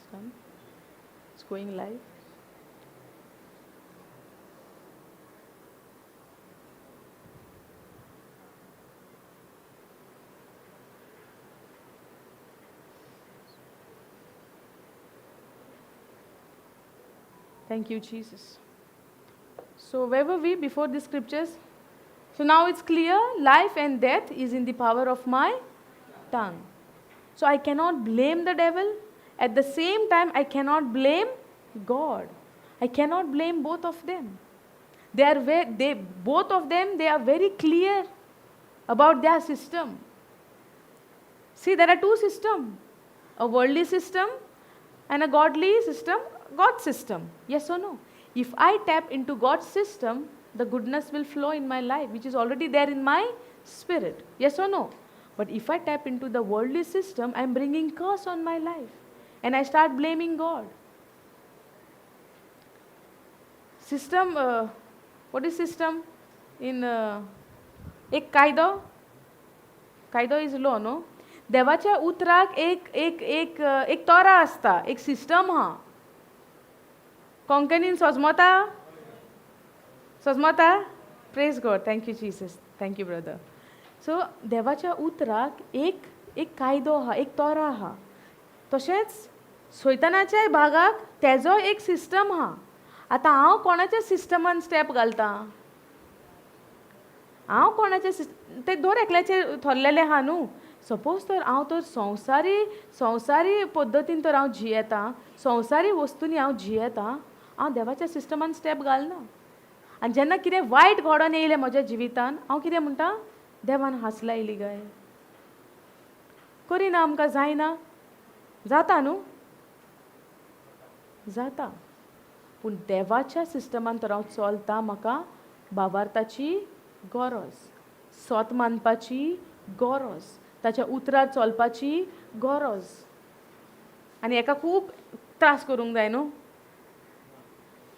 It's done. It's going live. Thank you, Jesus. So, where were we before the scriptures? So, now it's clear, life and death is in the power of my tongue. So, I cannot blame the devil. At the same time, I cannot blame God. I cannot blame both of them. They are they both of them, they are very clear about their system. See, there are two systems, a worldly system and a godly system, God's system. Yes or no? If I tap into God's system, the goodness will flow in my life, which is already there in my spirit. Yes or no? But if I tap into the worldly system, I am bringing curse on my life. And I start blaming God. System, what is system? In एक कायदो, कायदो is law, न्हू? देवाच्या उतराक एक एक एक एक तोरा आसता, एक सिस्टम आहा. कोंकणीन सजमता? सजमता? Praise God. Thank you Jesus. Thank you brother. So देवाच्या उतराक एक एक कायदो आहा, एक तोरा आहा. तशेंच सैतानाच्याय भागाक तेजो एक सिस्टम आहा. आतां हांव कोणाच्या सिस्टमान स्टेप घालता? हांव कोणाच्या ते दर एकल्याचे थरलेलें आहा न्हू. सपोज तर हांव तर संवसारी संवसारी पद्दतीन तर हांव जियेतां, संवसारी वस्तूंनी हांव जियेतां, हांव देवाच्या सिस्टमान स्टेप घालना. आनी जेन्ना कितें वायट घडोवन येयलें म्हज्या जिवितान, हांव कितें म्हणटा? देवान हांस लायली काय? करिना आमकां जायना? जाता न्हू? जाता. पूण देवाच्या सिस्टमान तर हांव चलता, म्हाका भावार्थाची गरज, सोत मानपाची गरज, ताच्या उतरार चलपाची गरज. आनी हेका खूब त्रास करूंक जाय न्हू.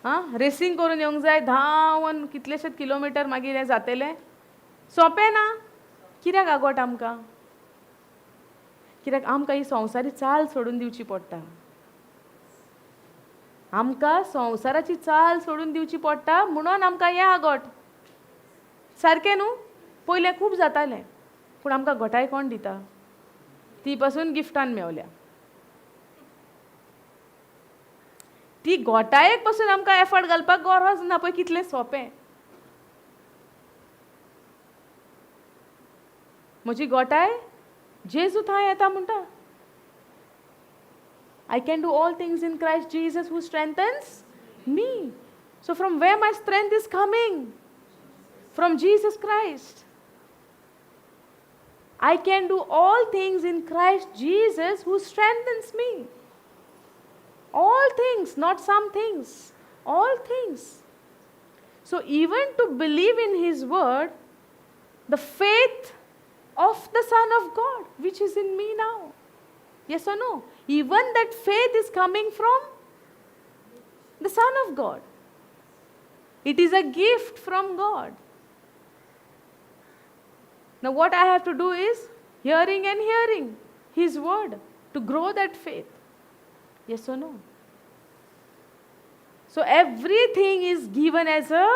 आं, रेसींग करून येवंक जाय, धांवन कितलेशेच किलोमिटर, मागीर हें जातलें. सोंपें ना. कित्याक आगोट आमकां? कित्याक आमकां ही संवसारी चाल सोडून दिवची पडटा. आमकां संवसाराची चाल सोडून दिवची पडटा म्हणून आमकां हें आगोट. सारकें न्हू? पयलें खूब जातालें, पूण आमकां घटाय कोण दिता? ती पासून गिफ्टान मेवल्या. ती घोटायेक पासून आमकां एफर्ट घालपाक गरज ना. पळय कितलें सोंपें. म्हजी घोटाय जेजू थंय येता म्हणटा. I can do all things in Christ Jesus who strengthens me. So from where my strength is coming? From Jesus Christ. I can do all things in Christ Jesus who strengthens me. All things, not some things. All things. So even to believe in His word, the faith of the Son of God, which is in me now. Yes or no? Even that faith is coming from the Son of God. It is a gift from God. Now what I have to do is hearing and hearing His word to grow that faith. Yes or no? So everything is given as a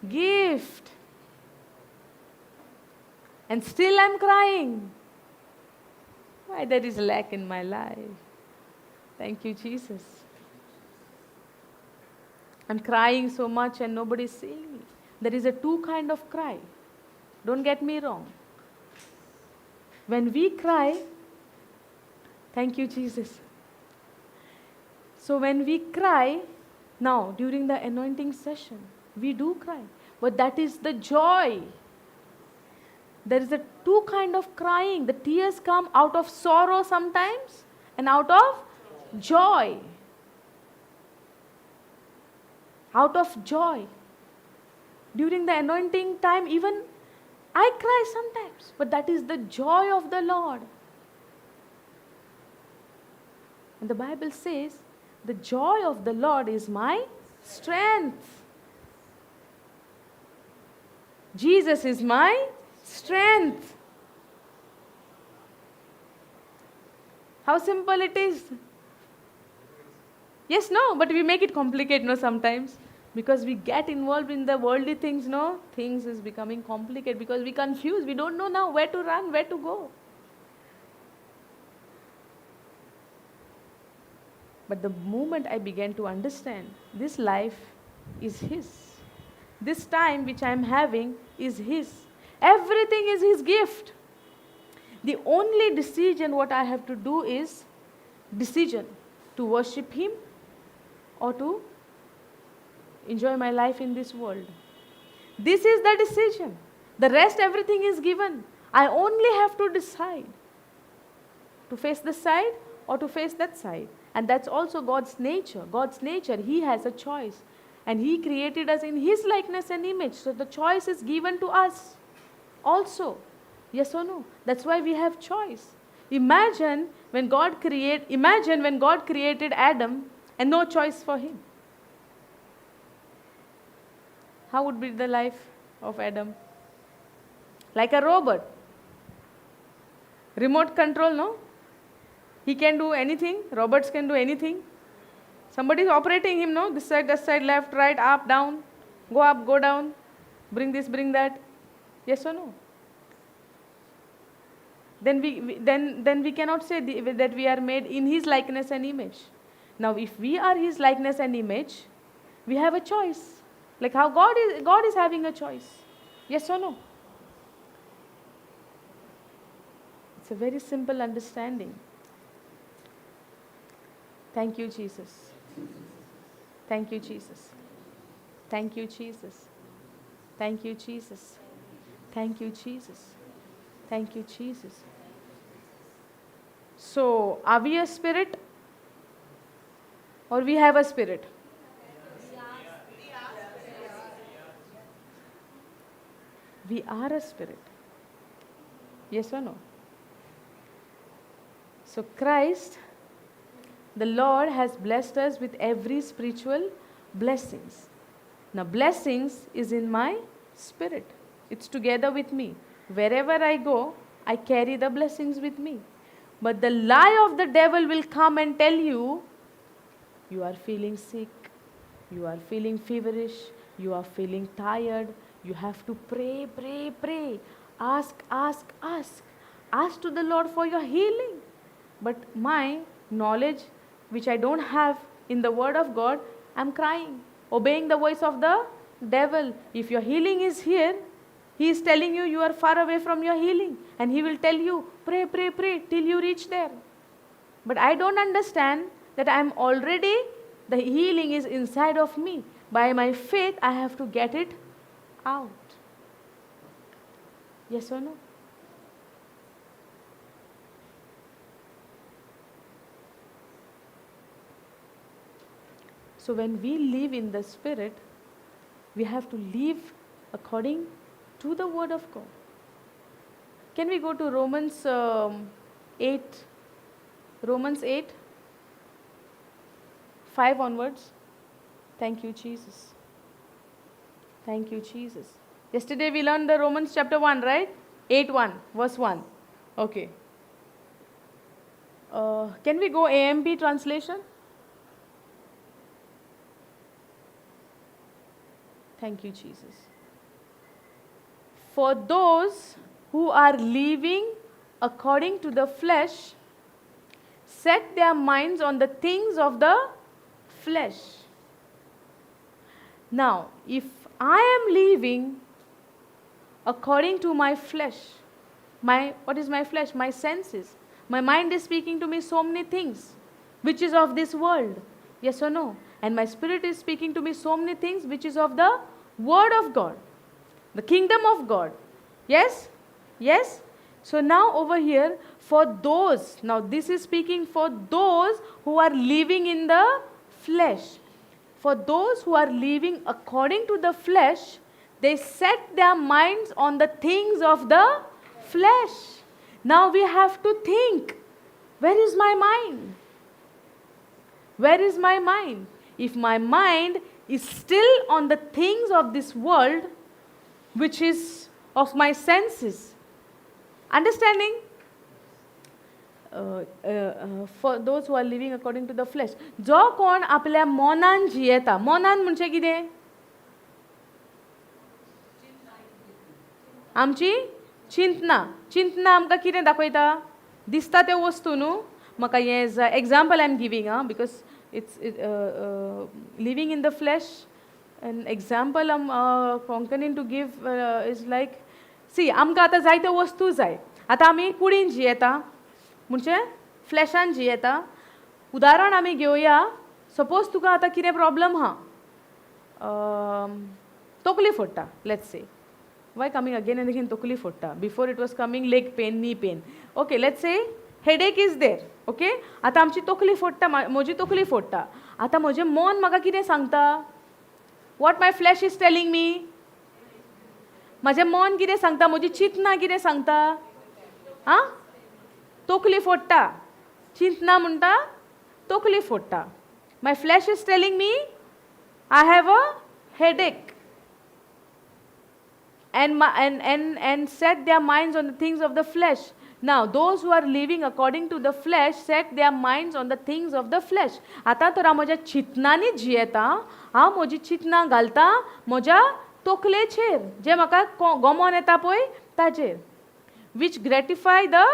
gift. And still I'm crying. Why there is lack in my life? Thank you, Jesus. I'm crying so much and nobody is seeing me. There is a two kind of cry. Don't get me wrong. When we cry, thank you, Jesus. So when we cry, now during the anointing session, we do cry. But that is the joy. There is a two kind of crying. The tears come out of sorrow sometimes and out of joy. Out of joy. During the anointing time, even I cry sometimes, but that is the joy of the Lord. And the Bible says, the joy of the Lord is my strength. Jesus is my strength. How simple it is. Yes, no, but we make it complicated, no, sometimes. Because we get involved in the worldly things, no, things is becoming complicated because we confuse. We don't know now where to run, where to go. But the moment I began to understand, this life is His. This time which I am having is His. Everything is His gift. The only decision what I have to do is decision to worship Him or to enjoy my life in this world. This is the decision. The rest, everything is given. I only have to decide to face this side or to face that side. And that's also God's nature. God's nature, He has a choice. And He created us in His likeness and image. So the choice is given to us also. Yes or no? That's why we have choice. Imagine when God created Adam and no choice for him. How would be the life of Adam? Like a robot. Remote control, no? He can do anything. Robots can do anything. Somebody is operating him, no? This side, that side, left, right, up, down. Go up, go down. Bring this, bring that. Yes or no? Then we cannot say that we are made in His likeness and image. Now, if we are His likeness and image, we have a choice. Like how God is having a choice. Yes or no? It's a very simple understanding. Thank you, Jesus. Thank you, Jesus. Thank you, Jesus. Thank you, Jesus. Thank you, Jesus. Thank you, Jesus. So, are we a spirit or we have a spirit? We are a spirit. Yes or no? So, Christ, the Lord, has blessed us with every spiritual blessings. Now, blessings is in my spirit. It's together with me. Wherever I go, I carry the blessings with me. But the lie of the devil will come and tell you, you are feeling sick, you are feeling feverish, you are feeling tired, you have to pray, pray, pray. Ask, ask, ask. Ask to the Lord for your healing. But my knowledge, which I don't have in the Word of God, I'm crying, obeying the voice of the devil. If your healing is here, he is telling you, you are far away from your healing. And he will tell you, pray, pray, pray, till you reach there. But I don't understand that I'm already, the healing is inside of me. By my faith, I have to get it out. Yes or no? So when we live in the Spirit, we have to live according to the Word of God. Can we go to Romans 8? Romans 8, 5 onwards. Thank you, Jesus. Thank you, Jesus. Yesterday we learned the Romans chapter 1, right? 8:1, verse 1. Okay. Can we go AMP translation? Thank you, Jesus. For those who are living according to the flesh, set their minds on the things of the flesh. Now, if I am living according to my flesh, what is my flesh? My senses. My mind is speaking to me so many things, which is of this world. Yes or no? And my spirit is speaking to me so many things, which is of the Word of God, the kingdom of God. Yes? Yes? So now over here, for those, now this is speaking for those who are living in the flesh. For those who are living according to the flesh, they set their minds on the things of the flesh. Now we have to think, where is my mind? Where is my mind? If my mind is still on the things of this world, which is of my senses. Understanding? For those who are living according to the flesh, जो कोण आपल्या मनान जियेता. मनान म्हणजे कितें? आमची चिंतना. चिंतना आमकां कितें दाखयता? दिसता त्यो वस्तू न्हू. म्हाका हें जाय. Example I am giving ah, because it's living in the flesh. An example am कोंकणीन to give is like, see, आमकां आतां जायत्यो वस्तू जाय. आतां आमी कुडीन जियेता म्हणजे फ्लॅशान जियेता. उदाहरण आमी घेवया, सपोज तुका आतां कितें प्रॉब्लम आहा, तकली फोडटा, let's say. Why coming again and again तकली फोडटा? Before it was coming leg pain, knee pain. Okay, let's say headache is there. Okay, आतां आमची तकली फोडटा, म्हजी तकली फोडटा. आतां म्हजें मन म्हाका कितें सांगता? What my flesh is telling me? म्हजें मन कितें सांगता? म्हजी चिंतना कितें सांगता? आं, तकली फोडटा. चिंतना म्हणटा तकली फोडटा. My flesh is telling me I have a headache. And set their minds on the things of the flesh. Now, those who are living according to the flesh set their minds on the things of the flesh. आतां तर हांव म्हज्या चिंतनांनी जियेता. हांव म्हजी चिंतनां घालता म्हज्या तकलेचेर, जें म्हाका गोमोन येता पळय ताजेर. Which gratify the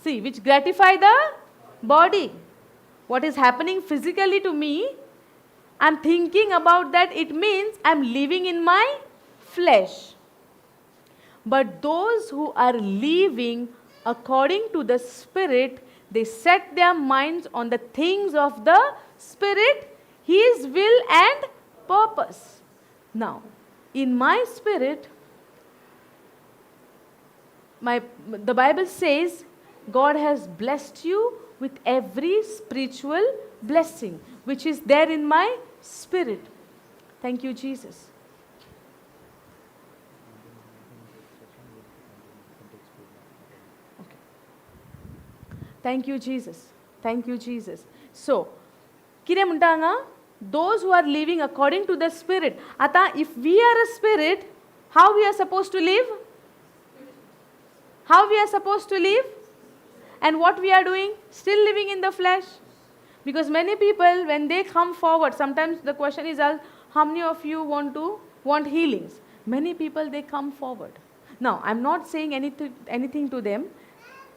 see, which gratify the body. What is happening physically to me, I am thinking about that. It means I am living in my flesh. But those who are living according to the Spirit, they set their minds on the things of the Spirit, His will and purpose. Now, in my spirit, the Bible says, God has blessed you with every spiritual blessing, which is there in my spirit. Thank you, Jesus. Okay. Thank you, Jesus. Thank you, Jesus. So, कितें म्हणटा हांगा? Those who are living according to the Spirit. आतां if we are a spirit, how we are supposed to live? How we are supposed to live? And what we are doing? Still living in the flesh. Because many people, when they come forward, sometimes the question is asked, how many of you want healings? Many people, they come forward. Now, I'm not saying anything to them.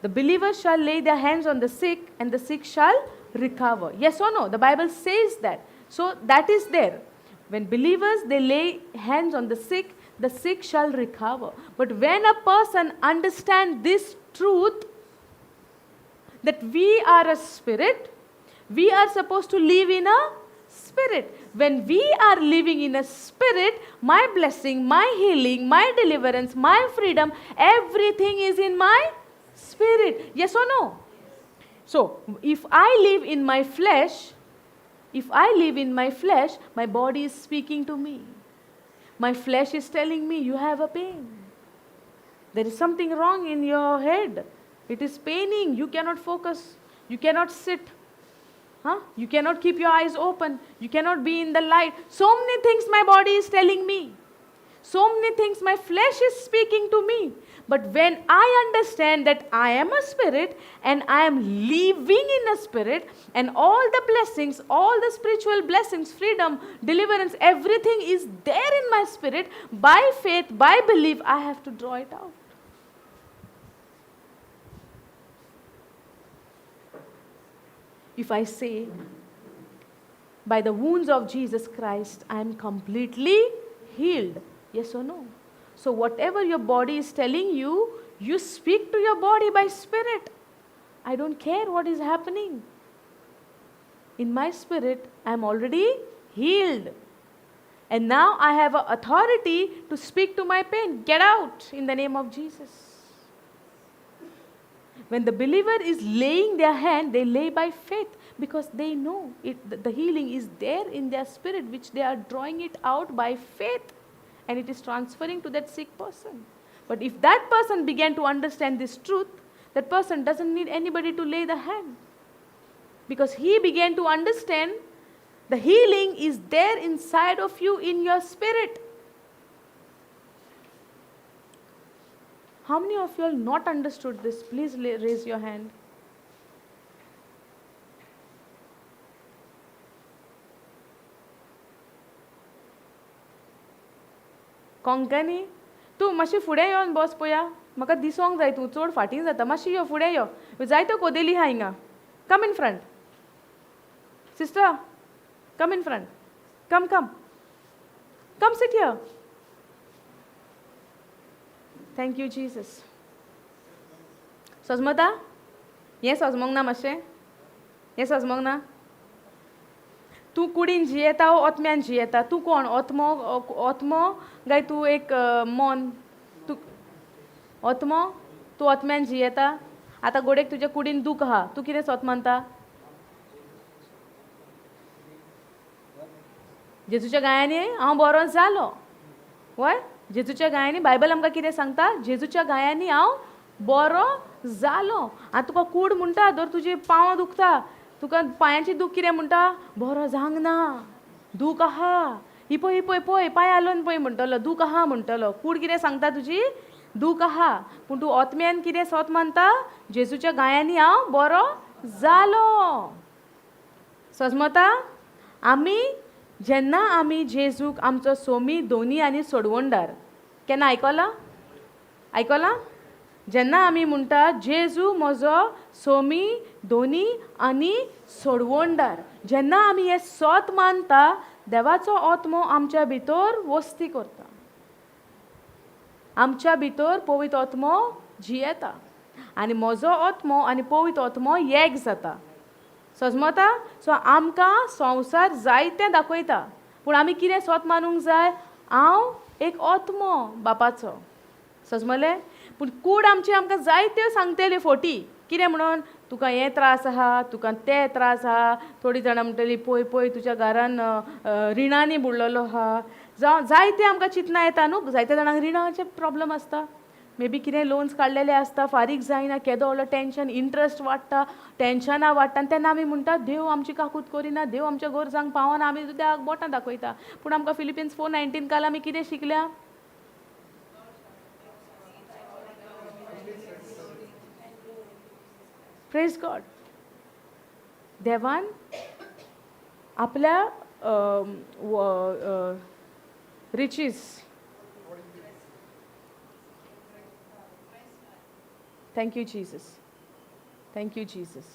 The believers shall lay their hands on the sick and the sick shall recover. Yes or no? The Bible says that. So that is there. When believers, they lay hands on the sick shall recover. But when a person understands this truth, that we are a spirit, we are supposed to live in a spirit. When we are living in a spirit, my blessing, my healing, my deliverance, my freedom, everything is in my spirit. Yes or no? So, if I live in my flesh, my body is speaking to me. My flesh is telling me, you have a pain. There is something wrong in your head. It is paining. You cannot focus. You cannot sit. Huh? You cannot keep your eyes open. You cannot be in the light. So many things my body is telling me. So many things my flesh is speaking to me. But when I understand that I am a spirit and I am living in a spirit, and all the blessings, all the spiritual blessings, freedom, deliverance, everything is there in my spirit, by faith, by belief, I have to draw it out. If I say, by the wounds of Jesus Christ, I am completely healed. Yes or no? So whatever your body is telling you, you speak to your body by spirit. I don't care what is happening. In my spirit, I am already healed. And now I have an authority to speak to my pain. Get out in the name of Jesus. When the believer is laying their hand, they lay by faith because they know it, the healing is there in their spirit, which they are drawing it out by faith, and it is transferring to that sick person. But if that person began to understand this truth, that person doesn't need anybody to lay the hand, because he began to understand the healing is there inside of you in your spirit. How many of you all not understood this? Please raise your hand. Konkani तूं मातशी फुडें येवन बस पया, म्हाका दिसोंक जाय, तूं चड फाटीं जाता, मातशी यो फुडें यो. जायत्यो कोदेली आहा हिंगा. Come in front sister, come in front, come come come sit here. Thank you Jesus. सजमता हें सजमोंक ना मातशें, हें सजमोंक ना. तूं कुडीन जियेता वो ओत्म्यान जियेता? तूं कोण, ओत्मो? ओत्मो काय तूं एक मन? तूं ओत्मो, तूं ओत्म्यान जियेता. आतां गोडेक तुज्या कुडीन दूख आहा, तूं कितें सोत मानता? जेजूच्या गायांनी हांव बरो जालो. वय, जेजूच्या गायांनी बायबल आमकां कितें सांगता? जेजूच्या गायांनी हांव बरो जालो. आतां तुका कूड म्हणटा, दर तुजी पांवां दुखता, तुका पांयांची दूख कितें म्हणटा? बरो जावंक ना, दूख आहा, ही पळय ही पळय पळय पांय हालोवन पळय म्हणटलो, दूख आहा म्हणटलो. कूड कितें सांगता तुजी? दूख आहा. पूण तूं ओत्म्यान कितें सोत मानता? जेजूच्या गायांनी हांव बरो जालो. सजमता आमी जेन्ना आमी जेजूक आमचो सोमी दोनी आनी सोडवणदार, केन्ना आयकलां? आयकलां? जेन्ना आमी म्हणटा जेजू म्हजो सोमी दोनी आनी सोडवणदार, जेन्ना आमी हें सोत मानता, देवाचो आत्मो आमच्या भितर वस्ती करता, आमच्या भितर पवित्र आत्मो जियेता आनी म्हजो आत्मो आनी पवित्र आत्मो एक जाता. सजमता? सो आमकां संवसार जायतें दाखयता, पूण आमी कितें सोत मानूंक जाय? हांव एक आत्मो बापाचो. सजमलें? पूण कूड आमची आमकां जायत्यो सांगतली फोटी, कितें म्हणून? तुका हें त्रास आहा, तुका ते त्रास आहा. थोडीं जाणां म्हणटलीं पळय पळय तुज्या घरान रिणांनी बुडलेलो आहा. जावं जायते आमकां चिंतना येता न्हू, जायत्या जाणांक रिणाचे प्रोब्लम आसता, मे बी कितें लोन्स काडलेले आसता, फारीक जायना, केदो व्हडलो टेंशन, इंट्रस्ट वाडटा, टेंशनां वाडटा. आनी तेन्ना आमी म्हणटा देव आमची काकूत करिना, देव आमच्या गरजांक पावना, आमी देवाक बोटां दाखयता. पूण आमकां फिलिपिन्स 4:19 काल आमी कितें शिकल्या? Praise God. देवान आपल्या riches, thank you Jesus, thank you Jesus.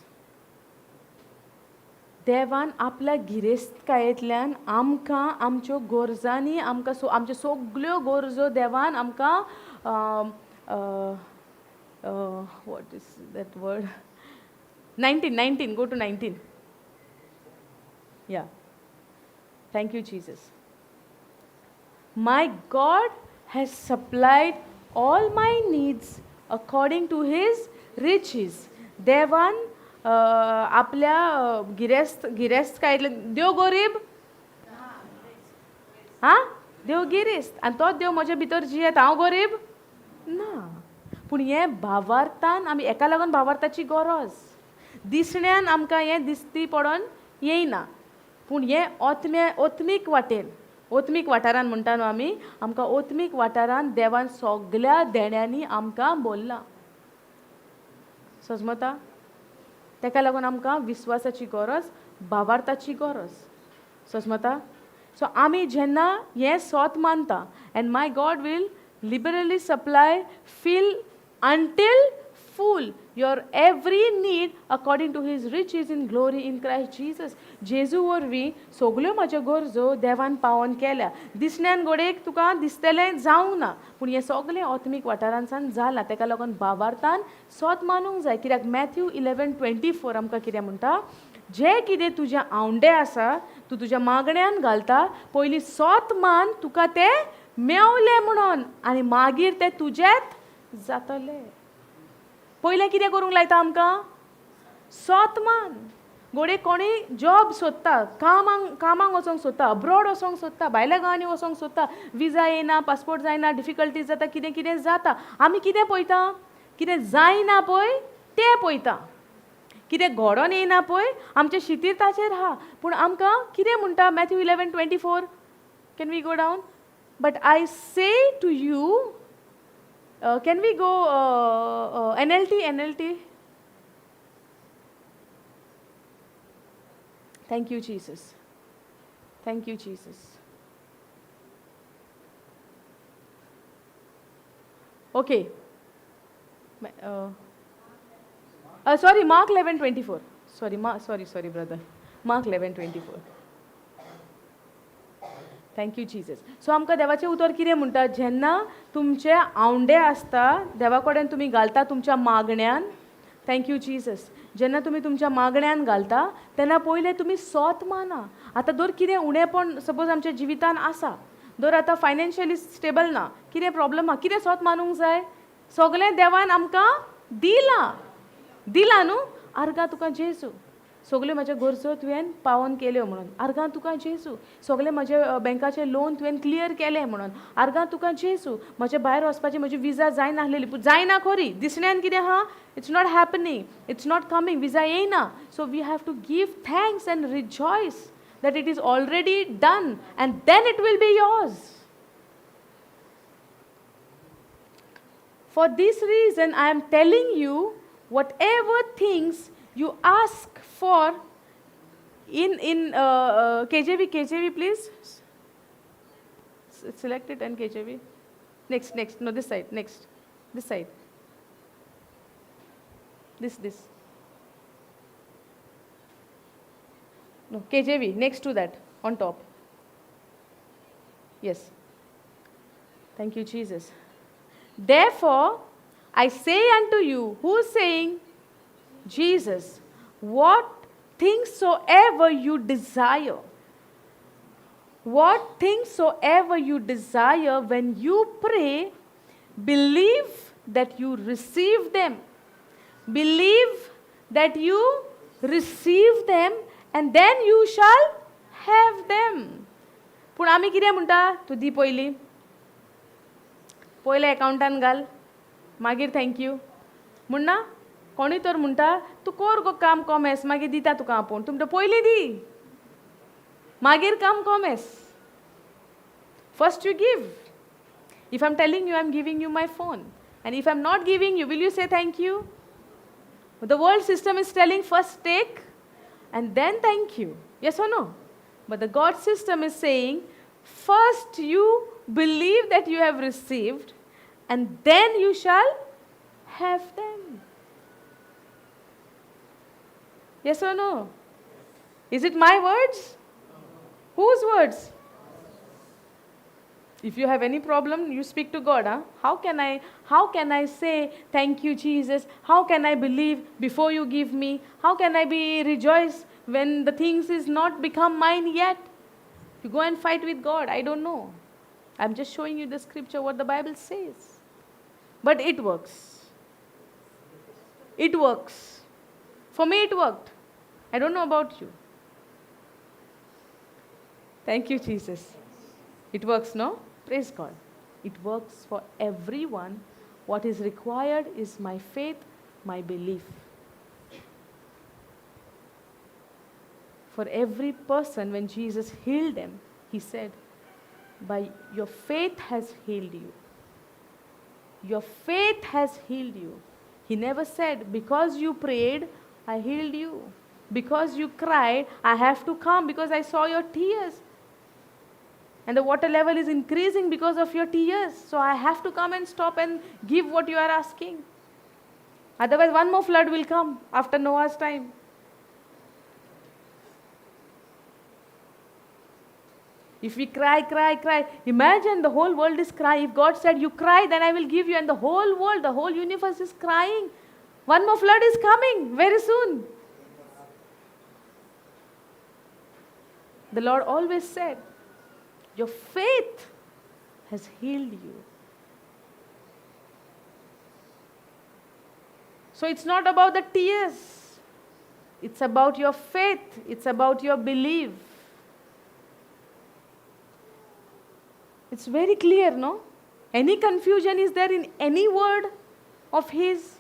देवान आपल्या गिरेस्तकायेंतल्यान आमकां आमच्यो गरजांनी, आमकां आमच्यो सगल्यो गरजो देवान आमकां what is that word, 19, go to 19. Yeah, thank you Jesus. My God has supplied all my needs according to his riches. देवान आपल्या गिरेस्तकायेंतल्यान, देव गरीब आं, देव गिरेस्त, आनी तो देव म्हज्या भितर जियेता, हांव गरीब ना. पूण हें भावार्थान आमी एका लागून भावार्थाची गरज दिसण्यान आमकां हें दिसती पडोन येयना, पूण हें ओत्मीक वाटेन, ओत्मीक वाठारान म्हणटा न्हू आमी, आमकां ओत्मीक वाठारान देवान सगल्या देण्यांनी आमकां बोल्लां. सजमता? तेका लागून आमकां विस्वासाची गरज, भावार्थाची गरज. सजमता? सो आमी जेन्ना हें सोत मानता, and my God will liberally supply, fill until full your every need according to his riches in glory in Christ Jesus. जेजू वरवीं सगल्यो म्हज्यो गरजो देवान पावोन केल्या. दिसण्यान गोडेक तुका दिसतलें जावंक ना, पूण हें सगलें आत्मीक वाठारांतल्यान जालां. तेका लागून भावार्थान सोत मानूंक जाय. कित्याक मॅथ्यू 11:24 आमकां कितें म्हणटा? जें कितें तुजें आवंडे आसा तूं तुज्या मागण्यान घालता, पयलीं सोत मान तुका तें मेवलें म्हणून, आनी मागीर तें तुजेंच जातलें. पयलें कितें करूंक लायता आमकां? सोत मान. घोडये कोणूय जॉब सोदता, कामाक वचोंक सोदता, अब्रॉड वचोंक सोदता, भायल्या गांवांनी वचोंक सोदता, विजा येयना, पासपोर्ट जायना, डिफिकल्टी जाता, कितें कितें जाता. आमी कितें पळयता? कितें जायना पळय तें पळयता, कितें घडोन येयना पळय आमचें शितीर ताचेर आहा. पूण आमकां कितें म्हणटा Matthew 11:24? Can we go down? But I say to you, can we go NLT? Thank you Jesus, thank you Jesus. Okay. Sorry, Mark 11:24. Sorry, sorry, brother. Mark 11:24. Thank you Jesus. So आमकां देवाचें उतर कितें म्हणटा, जेन्ना तुमचे आवंडे आसता देवा कडेन तुमी घालता तुमच्या मागण्यान. Thank you Jesus. जेन्ना तुमी तुमच्या मागण्यान घालता तेन्ना पयलें तुमी सोत माना. आतां दर कितें उणेपण सपोज आमच्या जिवितान आसा, दर आतां फायनान्शियली स्टेबल ना, कितें प्रॉब्लम आहा, कितें सोत मानूंक जाय? सगळें देवान आमकां दिलां, दिलां न्हू. आर्गां तुका जेजू, सगल्यो म्हाज्यो गरजो तुवें पावोन केल्यो म्हणून. आर्गां तुका जेजू, सगळें म्हजें बँकाचें लोन तुवें क्लियर केलें म्हणून. आर्गां तुका जेजू, म्हजें भायर वचपाची म्हजी विजा जायनासलेली, जायना खरी, दिसण्यान कितें आहा, it's not happening, it's not coming, visa येयना. So we have to give thanks and rejoice that it is already done and then it will be yours. For this reason I am telling you, whatever things you ask for in KJV, please select it and KJV. Next, no, this side, next, this side, this, no, KJV, next to that, on top. Yes. Thank you, Jesus. Therefore, I say unto you, who is saying? Jesus, what things soever you desire, what things soever you desire when you pray, believe that you receive them. Believe that you receive them and then you shall have them. पूण आमी कितें म्हणटा, तूं दी पयलीं, पयलें एकावंटान घाल, मागीर thank you म्हणना. कोणूय तर म्हणटा तूं कर गो काम कॉमेस, मागीर दिता तुका आपूण. तूं म्हणटा पयलीं दी, मागीर काम commerce. First you give. If I am telling you I am giving you my phone, and if I am not giving you, will you say thank you? The world system is telling first take and then thank you. Yes or no? But the God system is saying first you believe that you have received and then you shall have them. Yes or no? Is it my words? Whose words? If you have any problem, you speak to God. Huh? How can I say thank you, Jesus? How can I believe before you give me? How can I be rejoice when the things is not become mine yet? You go and fight with God. I don't know. I'm just showing you the scripture, what the Bible says. But it works. It works. For me, it worked. I don't know about you. Thank you, Jesus. It works, no? Praise God. It works for everyone. What is required is my faith, my belief. For every person, when Jesus healed them, he said, by your faith has healed you. Your faith has healed you. He never said, because you prayed, I healed you. Because you cried, I have to come because I saw your tears. And the water level is increasing because of your tears. So I have to come and stop and give what you are asking. Otherwise, one more flood will come after Noah's time. If we cry, cry, cry, imagine the whole world is crying. If God said, you cry, then I will give you. And the whole world, the whole universe is crying. One more flood is coming very soon. The Lord always said, your faith has healed you. So it's not about the tears. It's about your faith. It's about your belief. It's very clear, no? Any confusion is there in any word of His?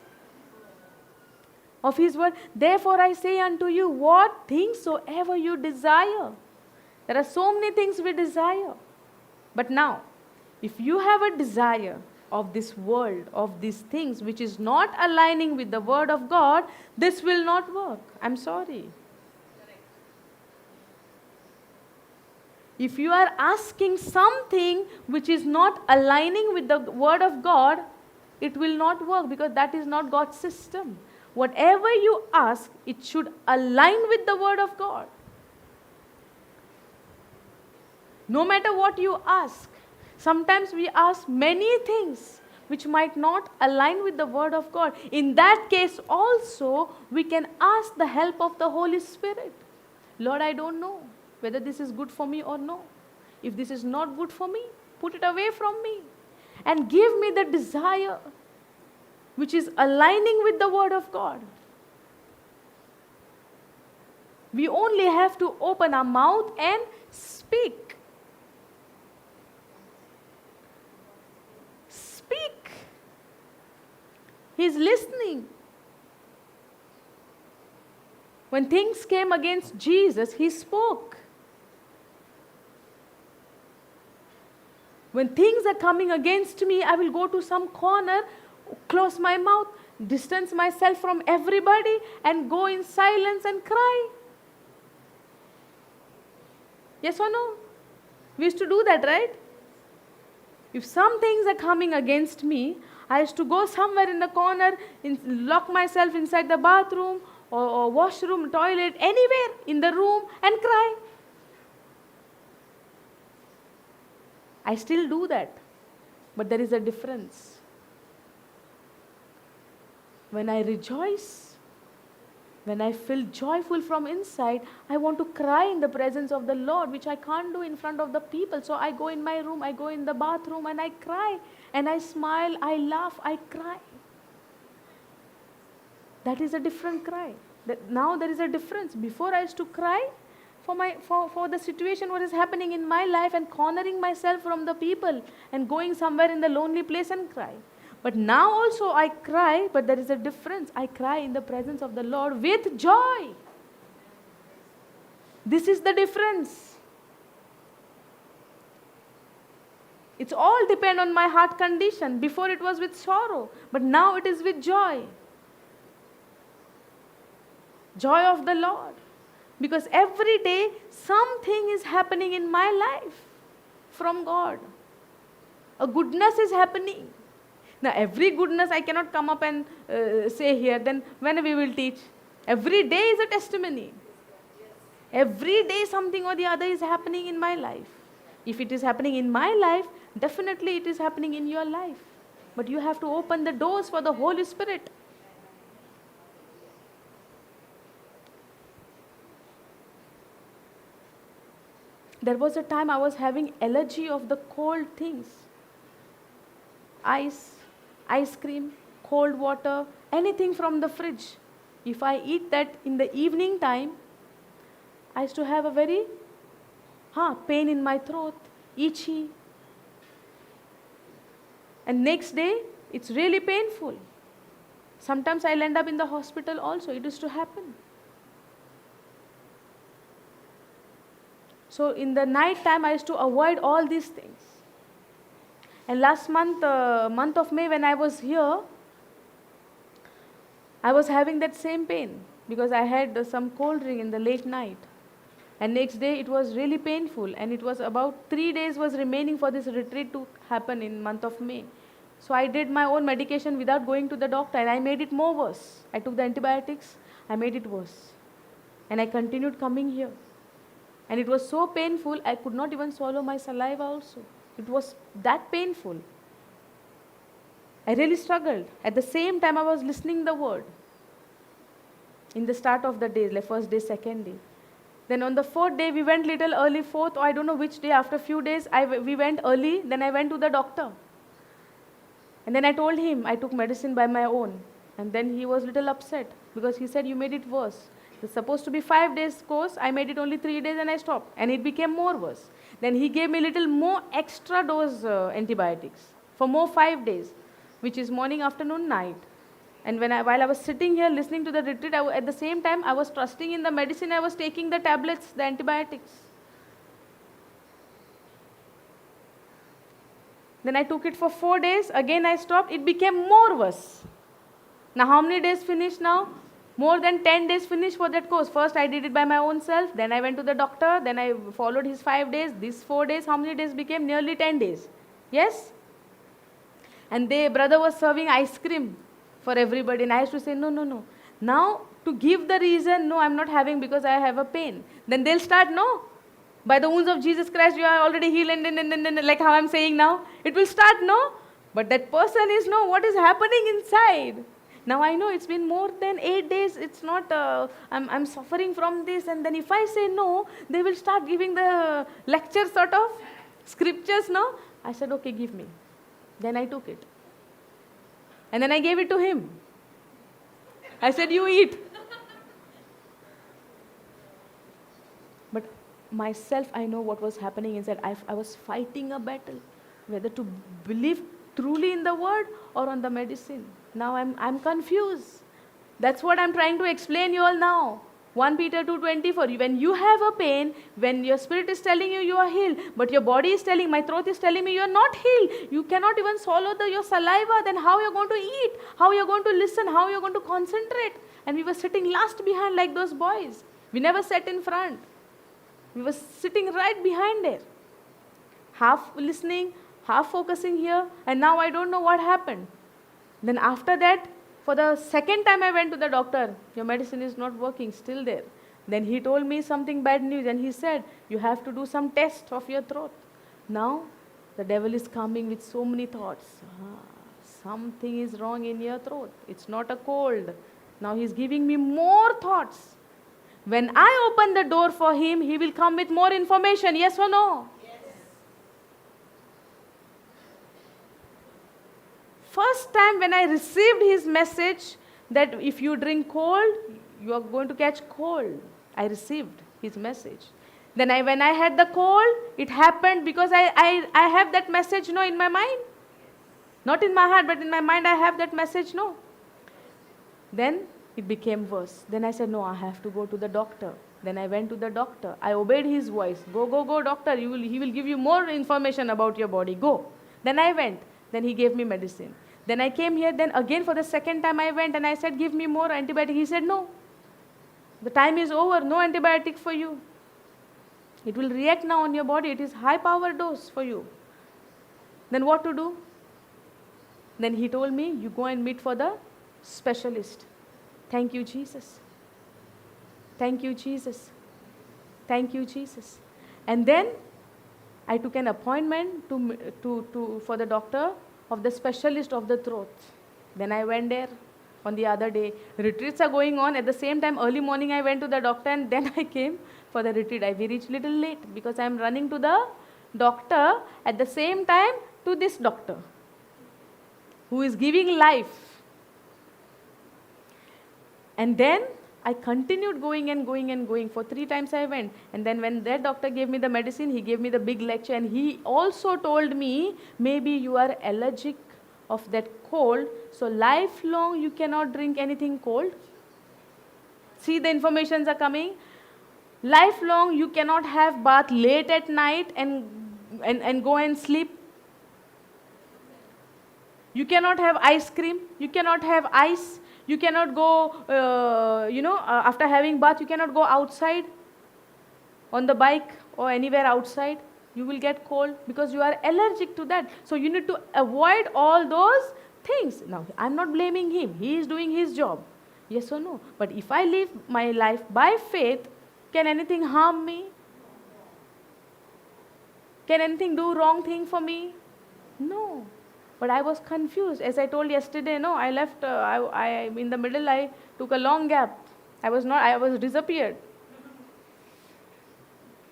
Of His word. Therefore I say unto you, what things soever you desire. There are so many things we desire. But now, if you have a desire of this world, of these things, which is not aligning with the word of God, this will not work. I'm sorry. If you are asking something which is not aligning with the word of God, it will not work, because that is not God's system. Whatever you ask, it should align with the word of God. No matter what you ask, sometimes we ask many things which might not align with the word of God. In that case also, we can ask the help of the Holy Spirit. Lord, I don't know whether this is good for me or no. If this is not good for me, put it away from me and give me the desire which is aligning with the word of God. We only have to open our mouth and speak. Speak. He's listening. When things came against Jesus, he spoke. When things are coming against me, I will go to some corner, close my mouth, distance myself from everybody, and go in silence and cry. Yes or no? We used to do that, right? If some things are coming against me, I used to go somewhere in the corner, lock myself inside the bathroom or washroom, toilet, anywhere in the room and cry. I still do that, but there is a difference. When I rejoice, when I feel joyful from inside, I want to cry in the presence of the Lord, which I can't do in front of the people. So I go in my room, I go in the bathroom and I cry, and I smile, I laugh, I cry. That is a different cry. That now there is a difference. Before I used to cry for the situation what is happening in my life and cornering myself from the people and going somewhere in the lonely place and cry. But now also I cry, but there is a difference. I cry in the presence of the Lord with joy. This is the difference. It's all depend on my heart condition. Before it was with sorrow, but now it is with joy. Joy of the Lord. Because every day something is happening in my life from God. A goodness is happening. Now every goodness I cannot come up and say here, then when we will teach? Every day is a testimony. Every day something or the other is happening in my life. If it is happening in my life, definitely it is happening in your life. But you have to open the doors for the Holy Spirit. There was a time I was having allergy of the cold things. Ice, ice cream, cold water, anything from the fridge. If I eat that in the evening time, I used to have a very pain in my throat, itchy. And next day, it's really painful. Sometimes I'll end up in the hospital also. It used to happen. So in the night time, I used to avoid all these things. And last month, month of May, when I was here, I was having that same pain because I had some cold drink in the late night. And next day, it was really painful. And it was about 3 days was remaining for this retreat to happen in month of May. So I did my own medication without going to the doctor, and I made it more worse. I took the antibiotics, I made it worse. And I continued coming here. And it was so painful, I could not even swallow my saliva also. It was that painful. I really struggled. At the same time, I was listening the word. In the start of the day, like first day, second day. Then on the fourth day, we went little early, fourth, or I don't know which day, after a few days, we went early, then I went to the doctor. And then I told him, I took medicine by my own. And then he was little upset, because he said, you made it worse. It's supposed to be 5 days course, I made it only 3 days and I stopped. And it became more worse. Then he gave me little more extra dose antibiotics for more 5 days, which is morning, afternoon, night. And while I was sitting here listening to the retreat, at the same time, I was trusting in the medicine, I was taking the tablets, the antibiotics. Then I took it for 4 days, again I stopped, it became more worse. Now how many days finished now? More than 10 days finished for that course. First I did it by my own self, then I went to the doctor, then I followed his 5 days, this 4 days, how many days became? Nearly 10 days. Yes? And the brother was serving ice cream for everybody. And I used to say, no, no, no. Now, to give the reason, no, I'm not having because I have a pain. Then they'll start, no. By the wounds of Jesus Christ, you are already healed. And like how I'm saying now. It will start, no. But that person is, no, what is happening inside? Now I know it's been more than 8 days. It's not, I'm suffering from this. And then if I say no, they will start giving the lecture sort of scriptures, no? I said, okay, give me. Then I took it. And then I gave it to him. I said, you eat. But myself, I know what was happening inside. I was fighting a battle, whether to believe truly in the word or on the medicine. Now I'm confused. That's what I'm trying to explain you all now. 1 Peter 2:24, when you have a pain, when your spirit is telling you you are healed, but your body is telling, my throat is telling me you are not healed. You cannot even swallow your saliva. Then how you're going to eat? How you're going to listen? How you're going to concentrate? And we were sitting last behind like those boys. We never sat in front. We were sitting right behind there. Half listening, half focusing here, and now I don't know what happened. Then after that, for the second time I went to the doctor, your medicine is not working, still there. Then he told me something bad news, and he said, you have to do some test of your throat. Now, the devil is coming with so many thoughts. Something is wrong in your throat. It's not a cold. Now he's giving me more thoughts. When I open the door for him, he will come with more information. Yes or no? Yes. First time when I received his message that if you drink cold, you are going to catch cold. I received his message. Then when I had the cold, it happened because I have that message, no, in my mind. Not in my heart, but in my mind I have that message, no. Then it became worse. Then I said, no, I have to go to the doctor. Then I went to the doctor. I obeyed his voice. Go, go, go, doctor. He will give you more information about your body. Go. Then I went. Then he gave me medicine. Then I came here. Then again for the second time I went and I said, give me more antibiotic. He said, no. The time is over. No antibiotic for you. It will react now on your body. It is high power dose for you. Then what to do? Then he told me, you go and meet for the specialist. Thank you, Jesus. Thank you, Jesus. Thank you, Jesus. And then I took an appointment for the doctor of the specialist of the throat. Then I went there on the other day. Retreats are going on. At the same time, early morning I went to the doctor and then I came for the retreat. I reached little late because I am running to the doctor at the same time to this doctor who is giving life. And then I continued going and going and going. For 3 times I went. And then when that doctor gave me the medicine, he gave me the big lecture. And he also told me, maybe you are allergic of that cold. So lifelong you cannot drink anything cold. See, the informations are coming. Lifelong you cannot have bath late at night and go and sleep. You cannot have ice cream. You cannot have ice. You cannot go, after having bath, you cannot go outside on the bike or anywhere outside. You will get cold because you are allergic to that. So you need to avoid all those things. Now, I'm not blaming him. He is doing his job. Yes or no? But if I live my life by faith, can anything harm me? Can anything do wrong thing for me? No. But I was confused. As I told yesterday, no, I left, I in the middle, I took a long gap. I was not, I was disappeared.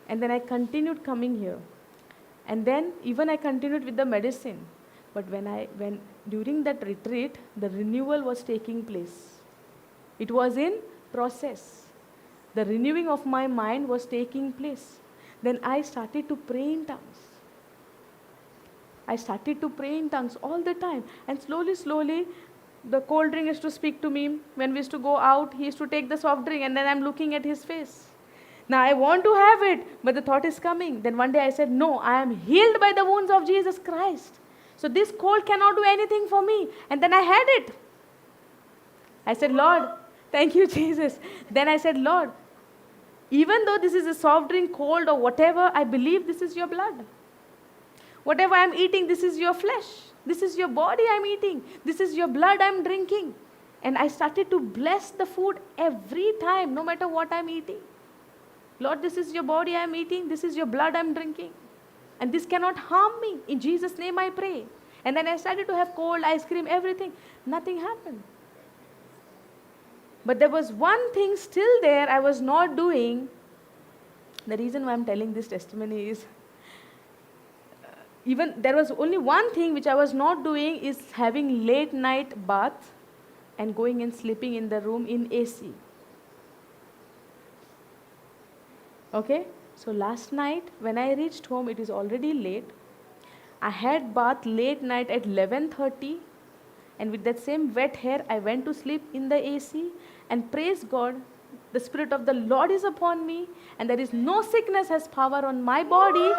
And then I continued coming here. And then even I continued with the medicine. But when during that retreat, the renewal was taking place. It was in process. The renewing of my mind was taking place. Then I started to pray in tongues. I started to pray in tongues all the time. And slowly, slowly, the cold drink used to speak to me. When we used to go out, he used to take the soft drink and then I'm looking at his face. Now I want to have it, but the thought is coming. Then one day I said, no, I am healed by the wounds of Jesus Christ. So this cold cannot do anything for me. And then I had it. I said, Lord, thank you, Jesus. Then I said, Lord, even though this is a soft drink, cold or whatever, I believe this is your blood. Whatever I'm eating, this is your flesh. This is your body I'm eating. This is your blood I'm drinking. And I started to bless the food every time, no matter what I'm eating. Lord, this is your body I'm eating. This is your blood I'm drinking. And this cannot harm me. In Jesus' name I pray. And then I started to have cold ice cream, everything. Nothing happened. But there was one thing still there I was not doing. The reason why I'm telling this testimony is, even there was only one thing which I was not doing is having late night bath and going and sleeping in the room in AC. Okay? So last night when I reached home, it is already late. I had bath late night at 11:30, and with that same wet hair, I went to sleep in the AC, and praise God, the Spirit of the Lord is upon me, and there is no sickness has power on my body,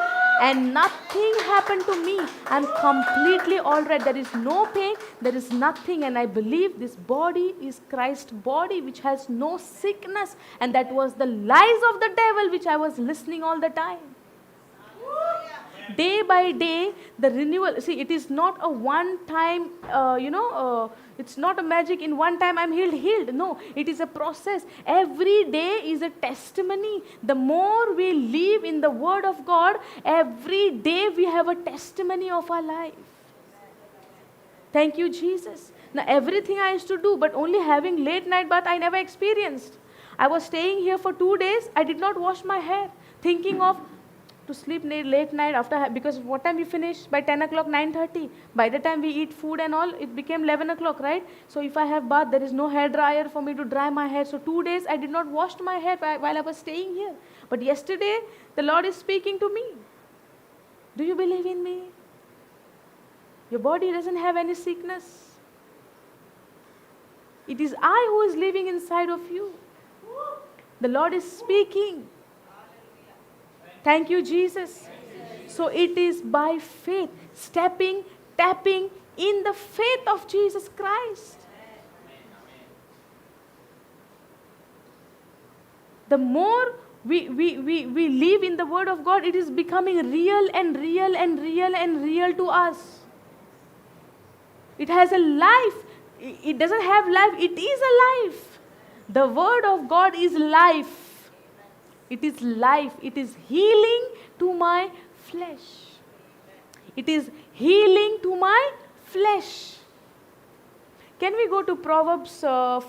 and nothing happened to me. I'm completely all right. There is no pain, there is nothing, and I believe this body is Christ's body, which has no sickness, and that was the lies of the devil which I was listening all the time. Day by day, the renewal. See, it is not a one-time, it's not a magic in one time I'm healed. No, it is a process. Every day is a testimony. The more we live in the Word of God, every day we have a testimony of our life. Thank you, Jesus. Now, everything I used to do, but only having late night bath I never experienced. I was staying here for 2 days. I did not wash my hair, thinking of to sleep late night after, because what time we finish? By 10 o'clock, 9:30. By the time we eat food and all, it became 11 o'clock, right? So if I have bath, there is no hair dryer for me to dry my hair. So 2 days I did not wash my hair while I was staying here. But yesterday, the Lord is speaking to me. Do you believe in me? Your body doesn't have any sickness. It is I who is living inside of you. The Lord is speaking. Thank you, Jesus. So it is by faith, stepping, tapping in the faith of Jesus Christ. The more we live in the Word of God, it is becoming real and real and real and real to us. It has a life. It doesn't have life. It is a life. The Word of God is life. It is life. It is healing to my flesh. It is healing to my flesh. Can we go to Proverbs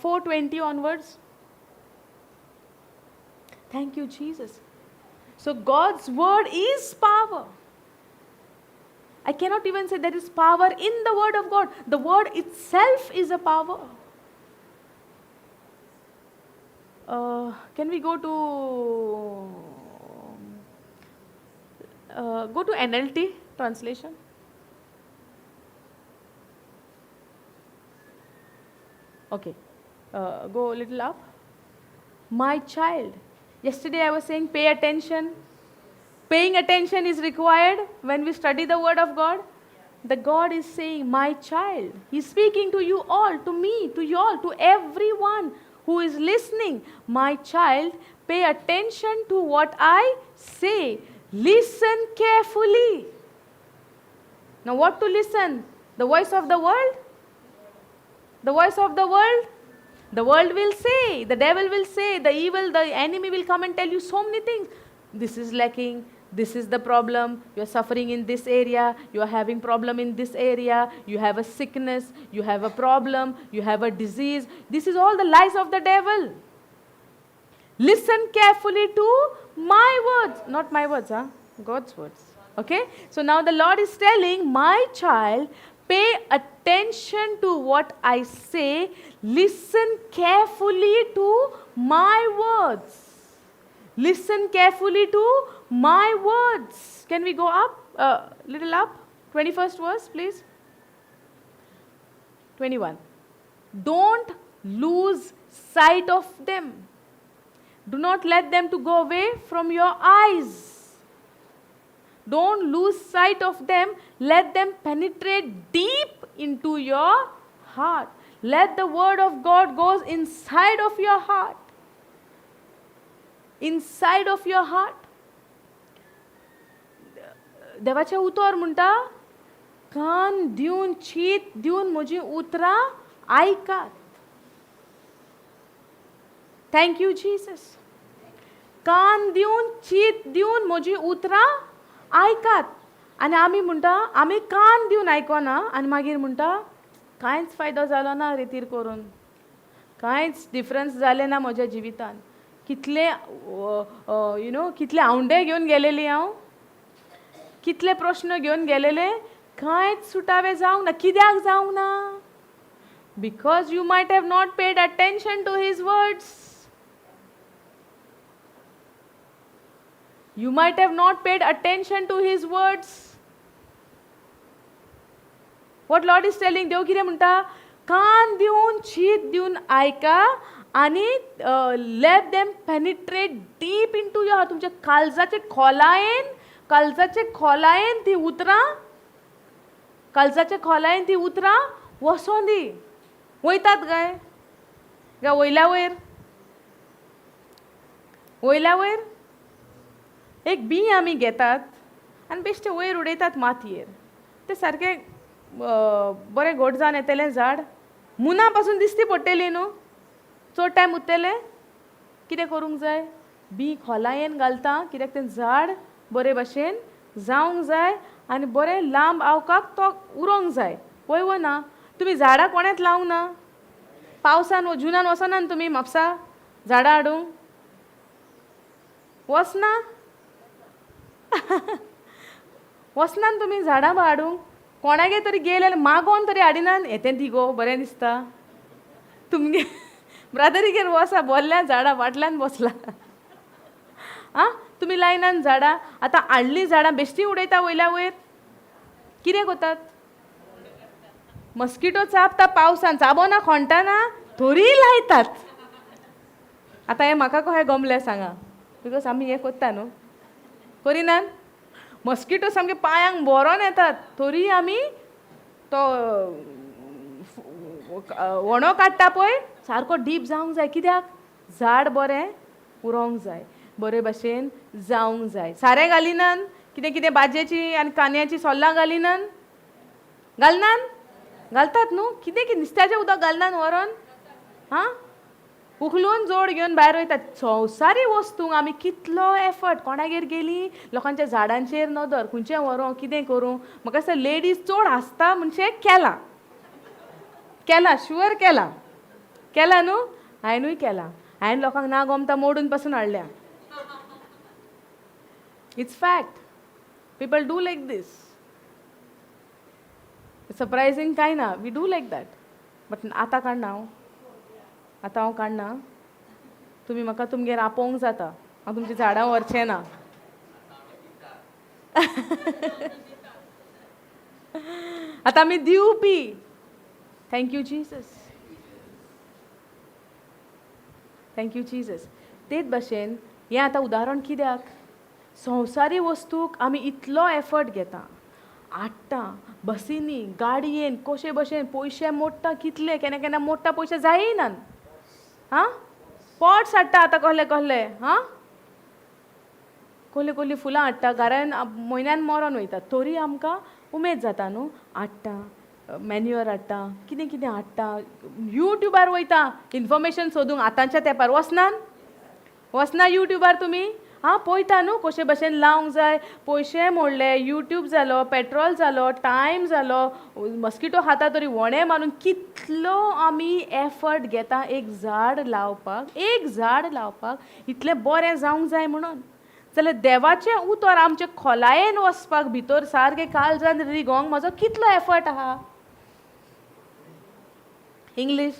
4:20 onwards? Thank you, Jesus. So God's word is power. I cannot even say there is power in the word of God. The word itself is a power. Can we go to NLT translation? Okay, go a little up. My child. Yesterday I was saying pay attention. Paying attention is required when we study the Word of God. The God is saying, my child. He's speaking to you all, to me, to you all, to everyone who is listening. My child, pay attention to what I say. Listen carefully. Now what to listen? The voice of the world? The voice of the world? The world will say, the devil will say, the evil, the enemy will come and tell you so many things. This is lacking. This is the problem. You are suffering in this area. You are having problem in this area. You have a sickness. You have a problem. You have a disease. This is all the lies of the devil. Listen carefully to my words. Not my words, huh? God's words. Okay? So now the Lord is telling, my child, pay attention to what I say. Listen carefully to my words. Listen carefully to my words. Can we go up? Little up? 21st verse, please. 21. Don't lose sight of them. Do not let them to go away from your eyes. Don't lose sight of them. Let them penetrate deep into your heart. Let the word of God goes inside of your heart. Inside of your heart. देवाचें उतर म्हणटा कान दिवन चीत दिवन म्हजीं उतरां आयकात. Thank you Jesus. कान दिवन चीत दिवन म्हजीं उतरां आयकात. आनी आमी म्हणटा आमी कान दिवन आयकना आनी मागीर म्हणटा कांयच फायदो जालो ना रितीर करून, कांयच डिफरन्स जालें ना म्हज्या जिवितान, कितले you know कितले आवंडे घेवन गेलेली हांव, कितले प्रश्न घेवन गेलेले, कांयच सुटावे जावंक ना. कित्याक जावंक ना? Because you might have not paid attention to his words. You might have not paid attention to his words. What Lord is telling, देव कितें म्हणटा, कान दिवन चीत दिवन आयका आनी let them penetrate deep into your heart. तुमच्या काळजाचे खोलायेन, काळजाचे खोलायेन ती उतरां, काळजाचे खोलायेन ती उतरां वसों दी. वयतात काय काय वयल्या वयर, वयल्या वयर एक बीं आमी घेतात आनी बेश्टें वयर उडयतात मातयेर, तें सारकें बरें घट जावन येतलें झाड, मुना पासून दिसती पडटली न्हू, चड टायम उरतलें. कितें करूंक जाय, बीं खोलायेन घालता कित्याक तें झाड बरे भशेन जावंक जाय आनी बरें लांब आवकाक तो उरोंक जाय. वय वो ना? तुमी झाडां कोणेंच लावंक ना? पावसान जुनान वचना तुमी म्हापसा झाडां हाडूंक वचना? वचना तुमी झाडां हाडूंक? कोणागेर तरी गेले मागोन तरी हाडिनान, येतें ती गो बरें दिसता तुमगे ब्रादरीगेर वसा बोल्ल्या झाडां फाटल्यान बसला. आं तुमी लायनान झाडां, आतां हाडलीं झाडां बेश्टीं उडयता वयल्या वयर, कितें करतात? मस्किटो चाबता पावसान, चाबोना खोंटाना तरी लायतात. आतां हें म्हाका कशें गमलें सांगा, because आमी हें करता न्हू, करिनात? मस्किटो सामके पांयांक बोरोन येतात तरी आमी तो वणो काडटा पळय सारको डीप जावंक जाय. कित्याक? झाड बरें उरोंक जाय, बरे भशेन जावंक जाय. सारें घालिनात, कितें कितें भाजयेची आनी कांद्याची सोल्लां घालिनात, घालनात? घालतात न्हू. कितें कितें नुस्त्याचें उदक घालनात व्हरोन, हां उखलून जोड घेवन भायर वयतात. संवसारी वस्तूंक आमी कितलो एफर्ट, कोणागेर गेली लोकांच्या झाडांचेर नदर, खंयचें व्हरूं कितें करूं. म्हाका दिसता लेडीज चड हांसता म्हणजे केलां, केलां, शुअर केलां, केलां न्हू? हांवेनूय केलां. हांवें लोकांक ना गोमता मोडून पासून हाडल्या. It's fact, people do like this. Surprising कांय ना, we do like that. But आतां काडना हांव, आतां हांव काडना. तुमी म्हाका तुमगेर आपोवंक जाता, हांव तुमचीं झाडां व्हरचें ना. आतां आमी दिवपी. Thank you Jesus, thank you Jesus. तेच भशेन हें आतां उदाहरण कित्याक, संवसारी वस्तूक आमी इतलो एफर्ट घेता, हाडटा बसींनी गाडयेन कशे भशेन पयशे मोडटा, कितले केन्ना केन्ना मोडटा पयशे जायनात. हां पॉट्स हाडटा आतां कसले कसले, हां कसली कसली फुलां हाडटा, घरान म्हयन्यान मरोन वयता तरी आमकां उमेद जाता न्हू, हाडटा मॅन्युअर हाडटा, कितें कितें हाडटा, युट्यूबार वयता इन्फॉर्मेशन सोदूंक. आतांच्या तेंपार वचनान, वचना युट्यूबार तुमी? आं पळयता न्हू कशे भशेन लावंक जाय. पयशे मोडले, युट्यूब जालो, पेट्रोल जालो, टायम जालो, मस्किटो खाता तरी वणे मारून कितलो आमी एफर्ट घेता एक झाड लावपाक, एक झाड लावपाक इतलें बरें जावंक जाय म्हणून. जाल्यार देवाचें उतर आमचे खोलायेन वचपाक, भितर सारकें काळजान रिगोंक म्हजो कितलो एफर्ट आहा. English.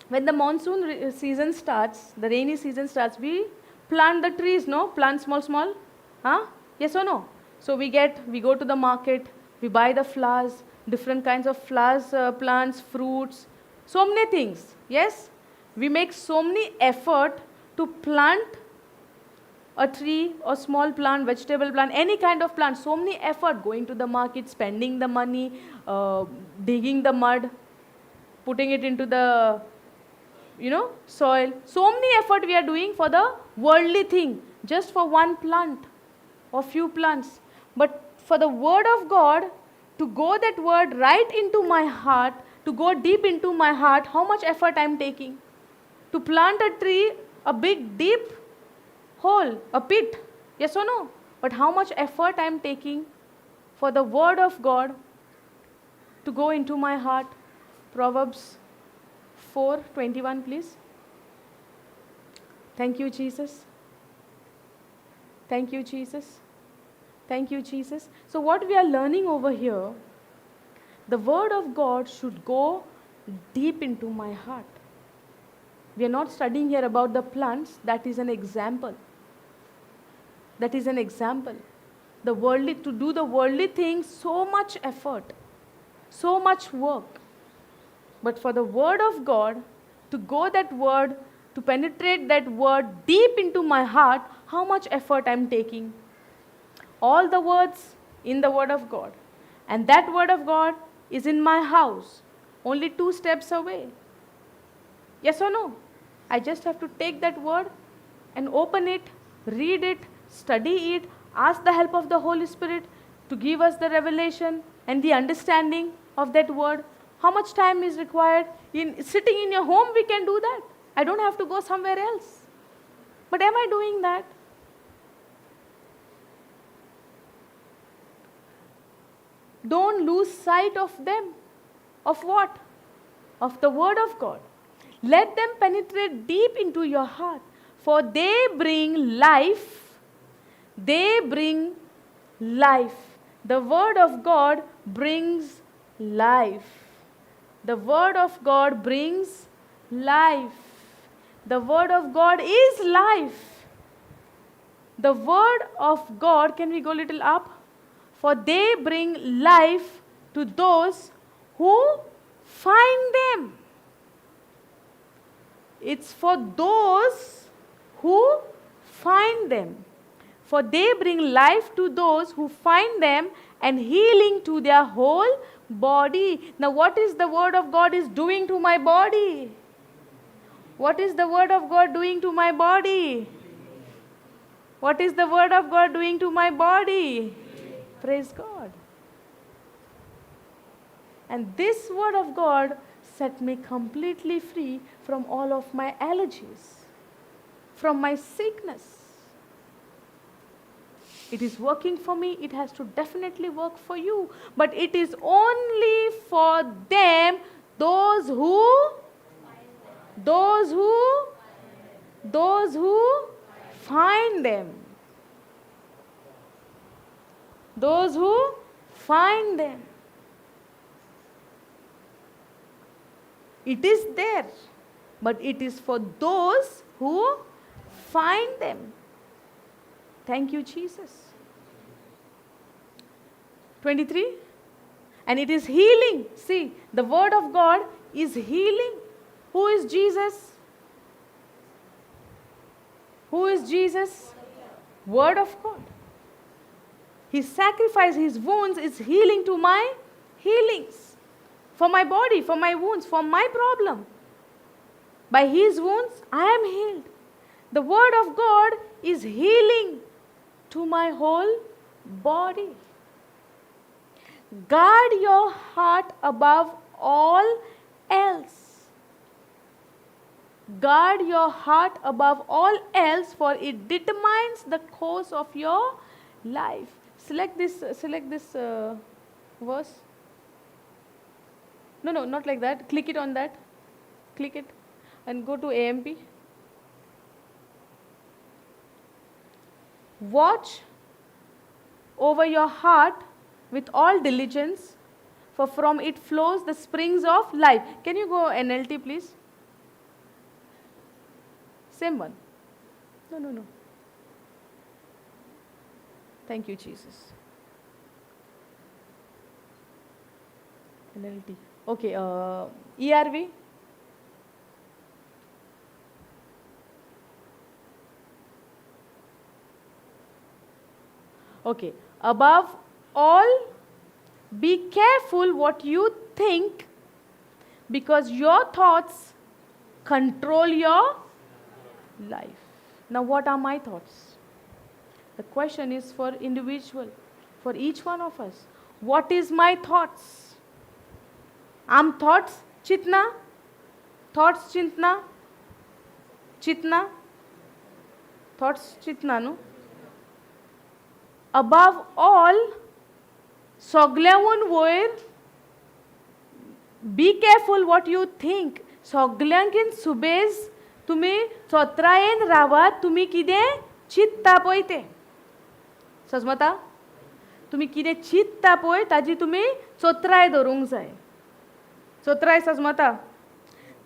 When the monsoon season starts, the rainy season starts, we plant the trees, no? Plant small, small. Huh? Yes or no? So we go to the market, we buy the flowers, different kinds of flowers, plants, fruits, so many things. Yes? We make so many effort to plant a tree or small plant, vegetable plant, any kind of plant. So many effort going to the market, spending the money, digging the mud, putting it into the soil. So many effort we are doing for the worldly thing, just for one plant or few plants. But for the word of God, to go that word right into my heart, to go deep into my heart, how much effort I am taking? To plant a tree, a big deep hole, a pit, yes or no? But how much effort I am taking for the word of God to go into my heart? Proverbs 4:21, please. Thank you, Jesus. Thank you, Jesus. Thank you, Jesus. So what we are learning over here, the word of God should go deep into my heart. We are not studying here about the plants. That is an example. That is an example. The worldly, to do the worldly things, so much effort, so much work. But for the word of God, to go that word, to penetrate that word deep into my heart, how much effort I am taking? All the words in the word of God. And that word of God is in my house, only 2 steps away. Yes or no? I just have to take that word and open it, read it, study it, ask the help of the Holy Spirit to give us the revelation and the understanding of that word. How much time is required? In sitting in your home, we can do that. I don't have to go somewhere else. But am I doing that? Don't lose sight of them. Of what? Of the word of God. Let them penetrate deep into your heart, for they bring life. They bring life. The word of God brings life. The word of God brings life. The word of God is life. The word of God, can we go a little up? For they bring life to those who find them. It's for those who find them. For they bring life to those who find them and healing to their whole body. Now, what is the word of God is doing to my body? What is the word of God doing to my body? What is the word of God doing to my body? Praise God. And this word of God set me completely free from all of my allergies, from my sickness. It is working for me. It has to definitely work for you. But it is only for them, those who find them. Those who find them. It is there, but it is for those who find them. Thank you, Jesus. 23. And it is healing. See, the word of God is healing. Who is Jesus? Who is Jesus? Word of God. His sacrifice, his wounds is healing to my healings. For my body, for my wounds, for my problem. By his wounds, I am healed. The word of God is healing to my whole body. Guard your heart above all else. Guard your heart above all else, for it determines the course of your life. Select this verse. No, not like that. Click it on that. Click it and go to AMP. Watch over your heart with all diligence, for from it flows the springs of life. Can you go NLT, please? Same one. No. Thank you, Jesus. NLT. Okay, ERV. Okay, above all, be careful what you think, because your thoughts Control your life. Now what are my thoughts? The question is for individual, for each one of us. What is my thoughts? Am thoughts chitna? Thoughts chintna? Chitna? Thoughts chitna न्हू? Above all, सगल्यांहून वयर, be careful what you think. सगल्यांकीन सुबेज तुमी चोत्रायेन रावात, तुमी कितें चिंतता पळय तें. सजमता? तुमी कितें चिंतता पळय ताजी तुमी चोत्राय दवरूंक जाय. चोत्राय सजमता?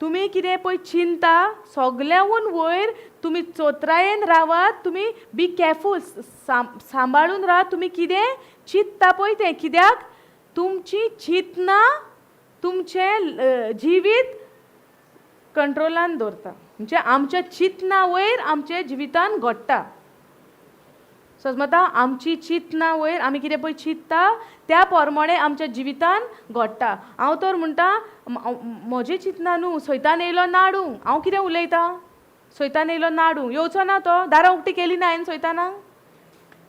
तुमी कितें पळय चिंता, सगल्यांहून वयर तुमी चोत्रायेन रावात, तुमी बी केरफूल, सांबाळून रावात, तुमी कितें चिंतता पळय तें. कित्याक तुमची चिंतना तुमचें जिवीत कंट्रोलान दवरता. म्हणजे आमच्या चिंतना वयर आमच्या जिवितान घडटा. सजमता? आमची चिंतना वयर आमी कितें पळय चिंतता त्या प्रमाणे आमच्या जिवितान घडटा. हांव तर म्हणटा म्हजें चिंतना न्हू, सैतान येयलो नाडूंक. हांव कितें उलयतां? सैतान येयलो नाडूंक, येवचो ना तो. दारां उक्ती केली ना हांवें सैतानाक?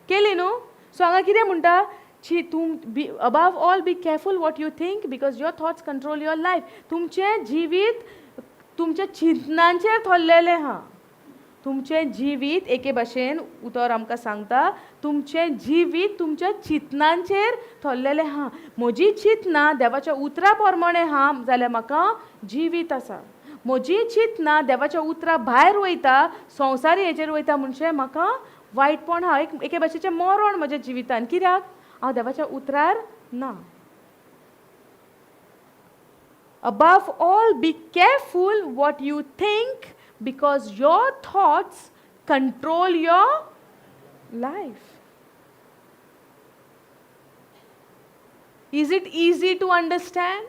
केली न्हू. सो हांगा कितें म्हणटा? ची तूं be above all be careful what you think because your thoughts control your life. तुमचें जिवीत तुमच्या चिंतनांचेर थरलेलें आहा. तुमचें जिवीत एके भाशेन उतर आमकां सांगता, तुमचें जिवीत तुमच्या चिंतनांचेर थरलेलें आहा. म्हजी चिंतना देवाच्या उतरा प्रमाणे आहा जाल्यार म्हाका जिवीत आसा. म्हजी चिंतना देवाच्या उतरा भायर वयता, संवसारी हेजेर वयता, म्हणजे म्हाका वायटपण आहा, एके भाशेचें मरण म्हज्या जिवितान. कित्याक हांव देवाच्या उतरार ना. Above all, be careful what you think because your thoughts control your life. Is it easy to understand?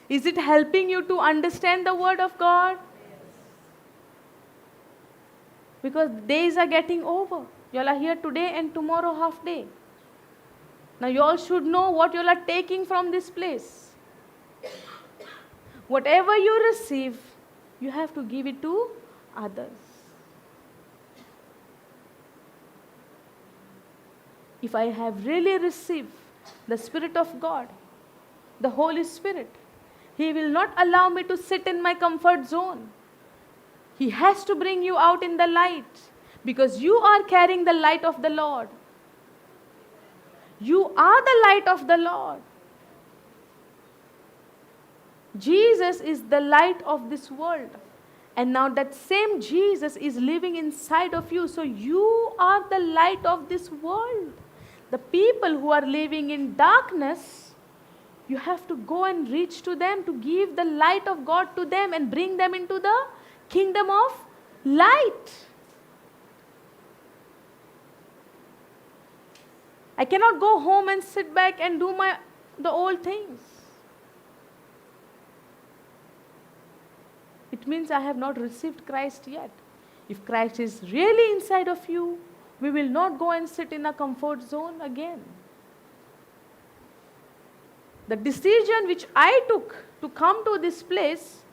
Is it helping you to understand the word of God? Because days are getting over. You all are here today and tomorrow half day. Now you all should know what you all are taking from this place. Whatever you receive, you have to give it to others. If I have really received the Spirit of God, the Holy Spirit, He will not allow me to sit in my comfort zone. He has to bring you out in the light because you are carrying the light of the Lord. You are the light of the Lord. Jesus is the light of this world. And now that same Jesus is living inside of you. So you are the light of this world. The people who are living in darkness, you have to go and reach to them, to give the light of God to them and bring them into the kingdom of light. I cannot go home and sit back and do the old things. It means I have not received Christ yet. If Christ is really inside of you, we will not go and sit in a comfort zone again. The decision which I took to come to this place,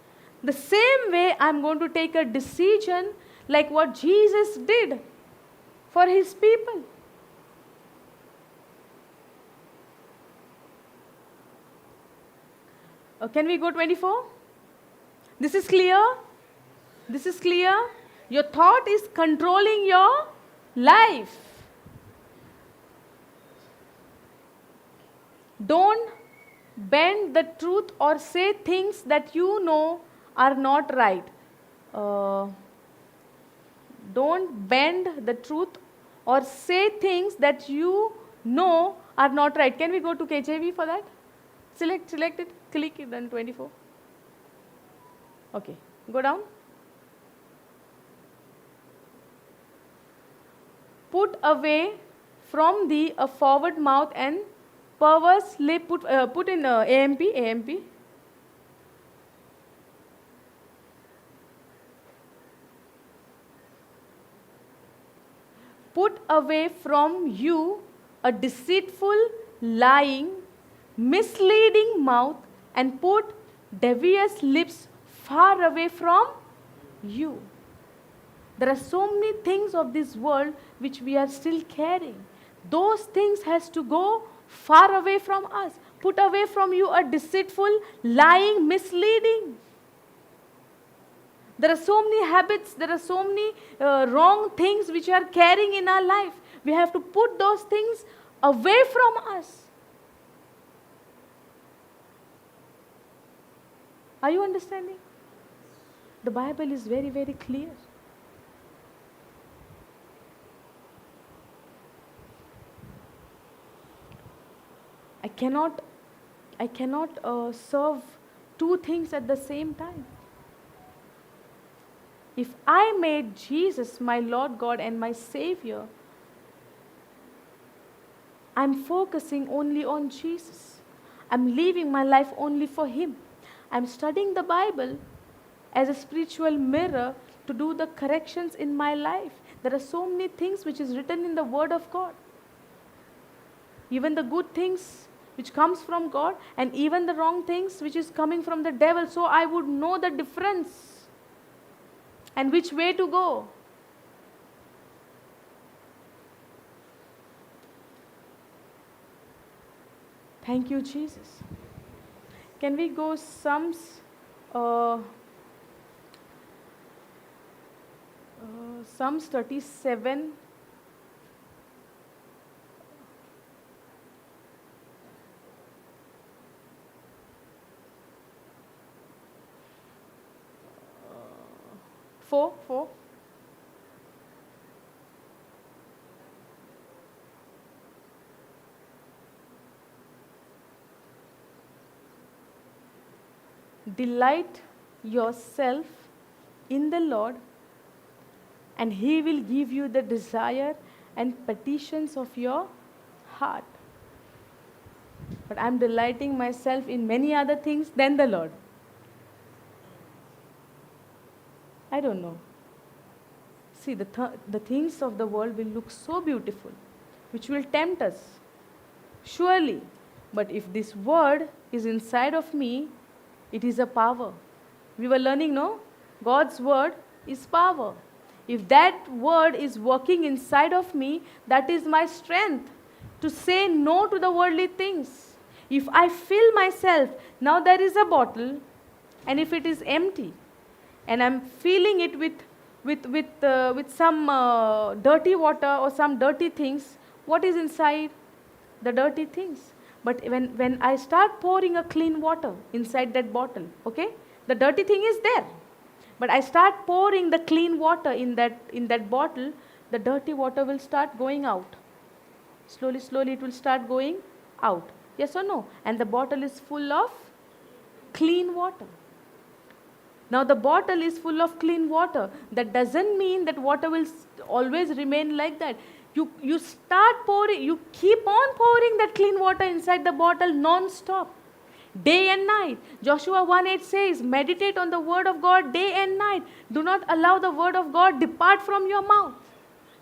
the same way I'm going to take a decision like what Jesus did for his people. Can we go 24? This is clear? This is clear? Your thought is controlling your life. Don't bend the truth or say things that you know are not right. Don't bend the truth or say things that you know are not right. Can we go to KJV for that? Select it, click it, then 24. Okay, go down. Put away from thee a forward mouth and perverse lip. Put in AMP. Put away from you a deceitful, lying, misleading mouth, and put devious lips far away from you. There are so many things of this world which we are still carrying. Those things has to go far away from us. Put away from you a deceitful, lying, misleading. There are so many habits, there are so many wrong things which we are carrying in our life. We have to put those things away from us. Are you understanding? The Bible is very, very clear. I cannot serve two things at the same time. If I made Jesus my Lord God and my Savior, I'm focusing only on Jesus. I'm living my life only for Him. I'm studying the Bible as a spiritual mirror to do the corrections in my life. There are so many things which is written in the Word of God. Even the good things which comes from God and even the wrong things which is coming from the devil. So I would know the difference and which way to go. Thank you, Jesus. Can we go Psalms, Psalms 37? 4. Delight yourself in the Lord, and He will give you the desire and petitions of your heart. But I'm delighting myself in many other things than the Lord. I don't know. See, the things of the world will look so beautiful, which will tempt us, surely. But if this word is inside of me, it is a power. We were learning, no? God's word is power. If that word is working inside of me, that is my strength to say no to the worldly things. If I fill myself, now there is a bottle, and if it is empty, and I'm filling it with some dirty water or some dirty things, what is inside? The dirty things. But when I start pouring a clean water inside that bottle, okay, the dirty thing is there. But I start pouring the clean water in that bottle, the dirty water will start going out. Slowly, slowly it will start going out. Yes or no? And the bottle is full of clean water. Now the bottle is full of clean water. That doesn't mean that water will always remain like that. You start pouring, you keep on pouring that clean water inside the bottle non-stop, day and night. Joshua 1:8 says, meditate on the word of God day and night. Do not allow the word of God depart from your mouth.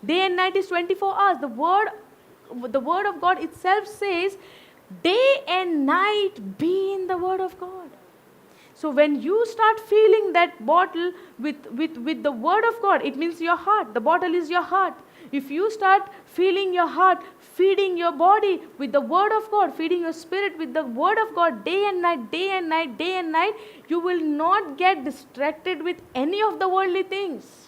Day and night is 24 hours. The word of God itself says, day and night be in the word of God. So when you start filling that bottle with the word of God, it means your heart. The bottle is your heart. If you start filling your heart, feeding your body with the word of God, feeding your spirit with the word of God day and night, day and night, day and night, you will not get distracted with any of the worldly things.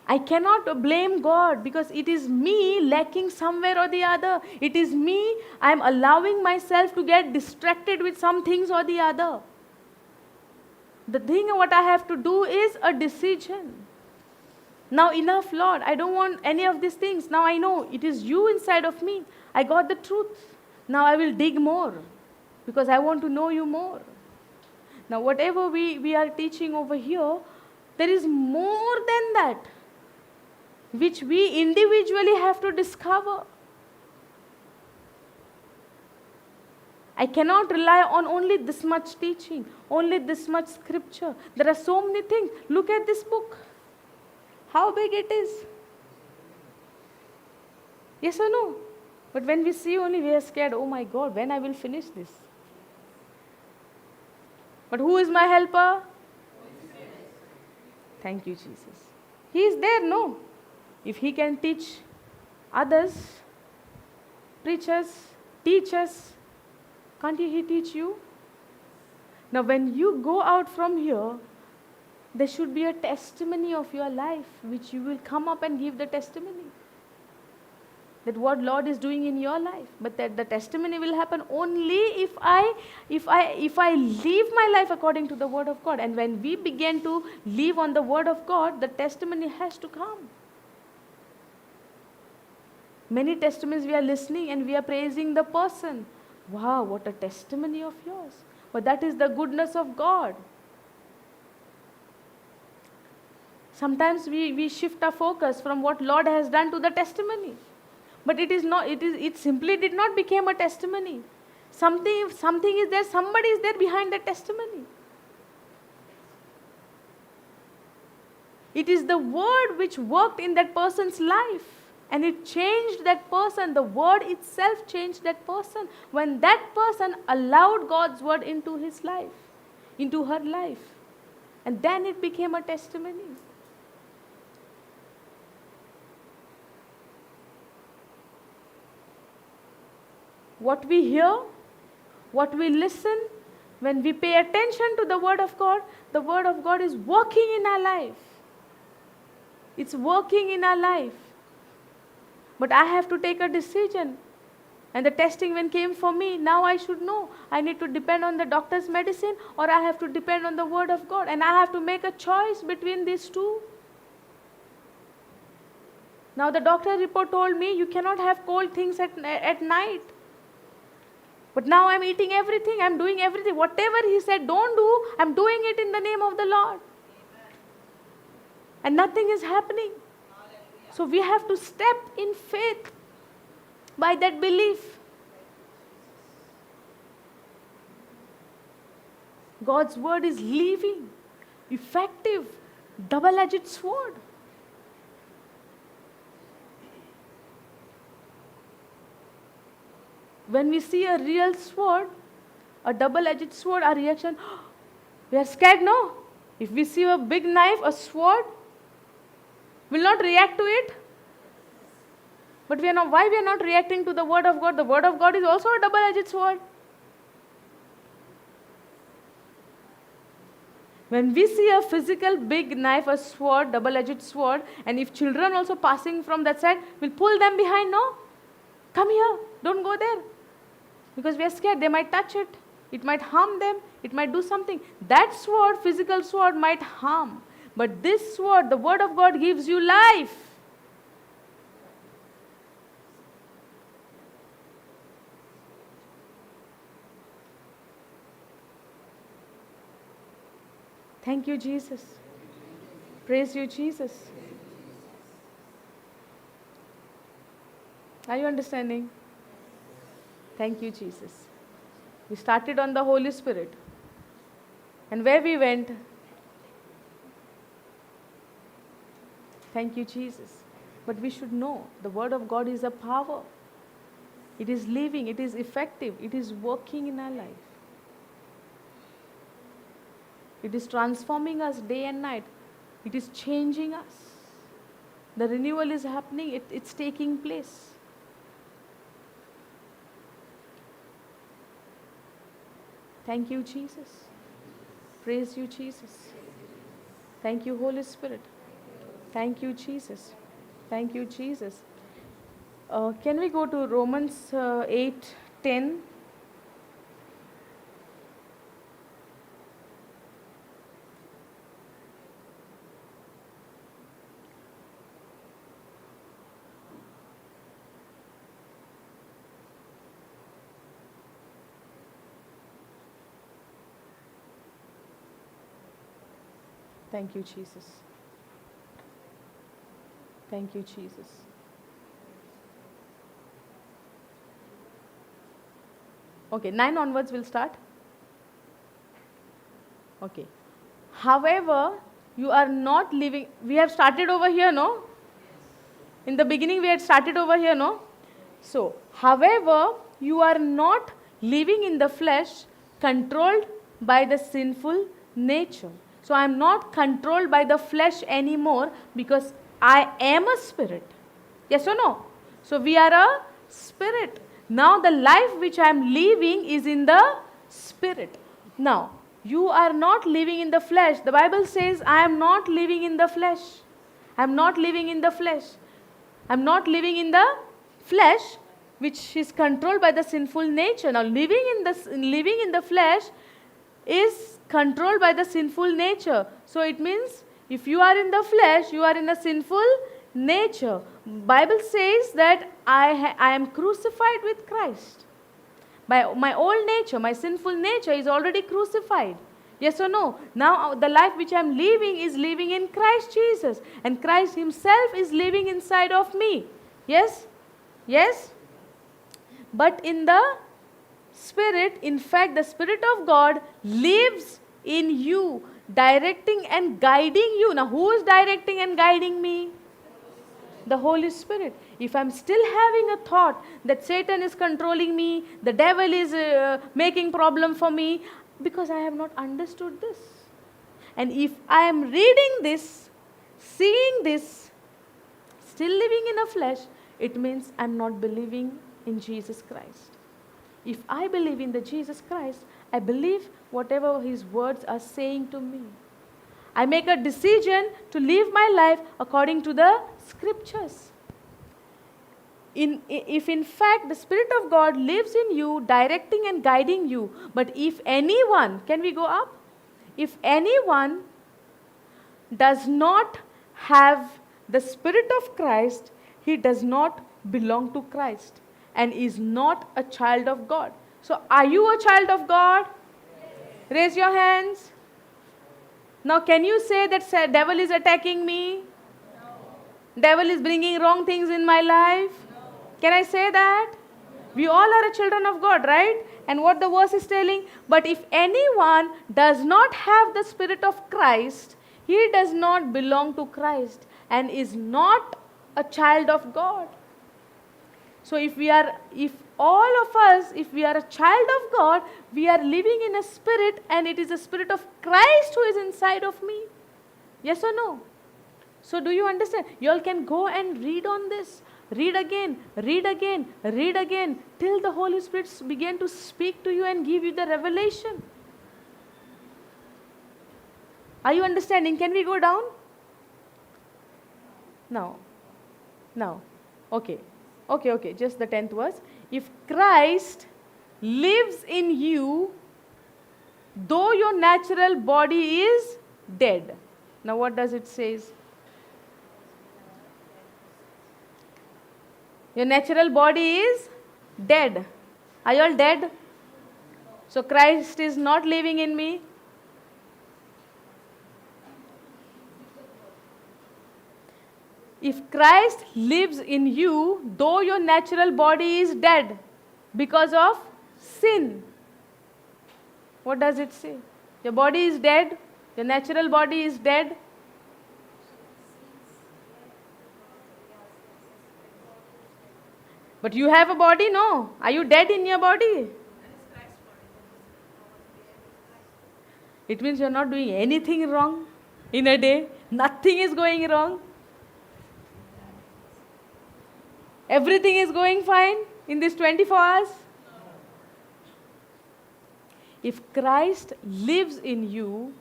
I cannot blame God because it is me lacking somewhere or the other. It is me, I am allowing myself to get distracted with some things or the other. The thing what I have to do is a decision. Now enough, Lord, I don't want any of these things. Now I know it is you inside of me. I got the truth. Now I will dig more because I want to know you more. Now whatever we are teaching over here, there is more than that, which we individually have to discover. I cannot rely on only this much teaching, only this much scripture. There are so many things. Look at this book. How big it is. Yes or no? But when we see only, we are scared. Oh my God, when I will finish this? But who is my helper? Thank you, Jesus. He is there, no? If he can teach others, preachers, teachers, can't he teach you? Now, when you go out from here, there should be a testimony of your life, which you will come up and give the testimony. That what Lord is doing in your life. But that the testimony will happen only if I live my life according to the word of God. And when we begin to live on the word of God, the testimony has to come. Many testimonies we are listening and we are praising the person. Wow, what a testimony of yours. But that is the goodness of God. Sometimes we shift our focus from what Lord has done to the testimony. But it simply did not become a testimony. Something is there, somebody is there behind the testimony. It is the word which worked in that person's life. And it changed that person. The word itself changed that person. When that person allowed God's word into his life, into her life. And then it became a testimony. What we hear, what we listen, when we pay attention to the word of God, the word of God is working in our life. It's working in our life. But I have to take a decision. And the testing when came for me, now I should know. I need to depend on the doctor's medicine or I have to depend on the word of God. And I have to make a choice between these two. Now the doctor report told me you cannot have cold things at night. But now I'm eating everything, I'm doing everything. Whatever he said don't do, I'm doing it in the name of the Lord. Amen. And nothing is happening. Hallelujah. So we have to step in faith by that belief. God's word is living, effective, double-edged sword. When we see a real sword, a double-edged sword, our reaction, we are scared, no? If we see a big knife, a sword, we'll not react to it. But we are not, why we are not reacting to the word of God? The word of God is also a double-edged sword. When we see a physical big knife, a sword, double-edged sword, and if children also passing from that side, we'll pull them behind, no? Come here, don't go there. Because we are scared, they might touch it, it might harm them, it might do something. That sword, physical sword, might harm. But this sword, the word of God, gives you life. Thank you, Jesus. Praise you, Jesus. Are you understanding? Thank you, Jesus. We started on the Holy Spirit. And where we went? Thank you, Jesus. But we should know the Word of God is a power. It is living, it is effective, it is working in our life. It is transforming us day and night. It is changing us. The renewal is happening, it's taking place. Thank you, Jesus. Praise you, Jesus. Thank you, Holy Spirit. Thank you, Jesus. Thank you, Jesus. Can we go to Romans 8:10? Thank you, Jesus. Thank you, Jesus. Okay, 9 onwards we'll start. Okay. However, you are not living. We have started over here, no? In the beginning, we had started over here, no? So, however, you are not living in the flesh, controlled by the sinful nature. So I am not controlled by the flesh anymore because I am a spirit. Yes or no? So we are a spirit. Now the life which I am living is in the spirit. Now, you are not living in the flesh. The Bible says, I am not living in the flesh. I am not living in the flesh. I am not living in the flesh, which is controlled by the sinful nature. Now, living in the flesh is controlled by the sinful nature. So it means if you are in the flesh, you are in a sinful nature. Bible says that I am crucified with Christ. My old nature, my sinful nature is already crucified. Yes or no? Now the life which I am living is living in Christ Jesus. And Christ himself is living inside of me. Yes? Yes? But in the Spirit, in fact, the Spirit of God lives in you, directing and guiding you. Now, who is directing and guiding me? The Holy Spirit. If I'm still having a thought that Satan is controlling me, the devil is making problem for me, because I have not understood this. And if I am reading this, seeing this, still living in a flesh, it means I'm not believing in Jesus Christ. If I believe in the Jesus Christ, I believe whatever his words are saying to me. I make a decision to live my life according to the scriptures. If in fact the Spirit of God lives in you, directing and guiding you, but if anyone, can we go up? If anyone does not have the Spirit of Christ, he does not belong to Christ and is not a child of God. So are you a child of God? Yes. Raise your hands. Now can you say that devil is attacking me? No. Devil is bringing wrong things in my life? No. Can I say that? We all are a children of God, right? And what the verse is telling? But if anyone does not have the Spirit of Christ, he does not belong to Christ and is not a child of God. So if all of us, if we are a child of God, we are living in a spirit, and it is the Spirit of Christ who is inside of me. Yes or no? So do you understand? You all can go and read on this. Read again, read again, read again, till the Holy Spirit began to speak to you and give you the revelation. Are you understanding? Can we go down? No. No. Okay. Okay, just the 10th verse. If Christ lives in you, though your natural body is dead. Now what does it say? Your natural body is dead. Are you all dead? So Christ is not living in me. If Christ lives in you, though your natural body is dead because of sin. What does it say? Your body is dead. Your natural body is dead. But you have a body, no? Are you dead in your body? It means you are not doing anything wrong in a day. Nothing is going wrong. Everything is going fine in this 24 hours. If Christ lives in you,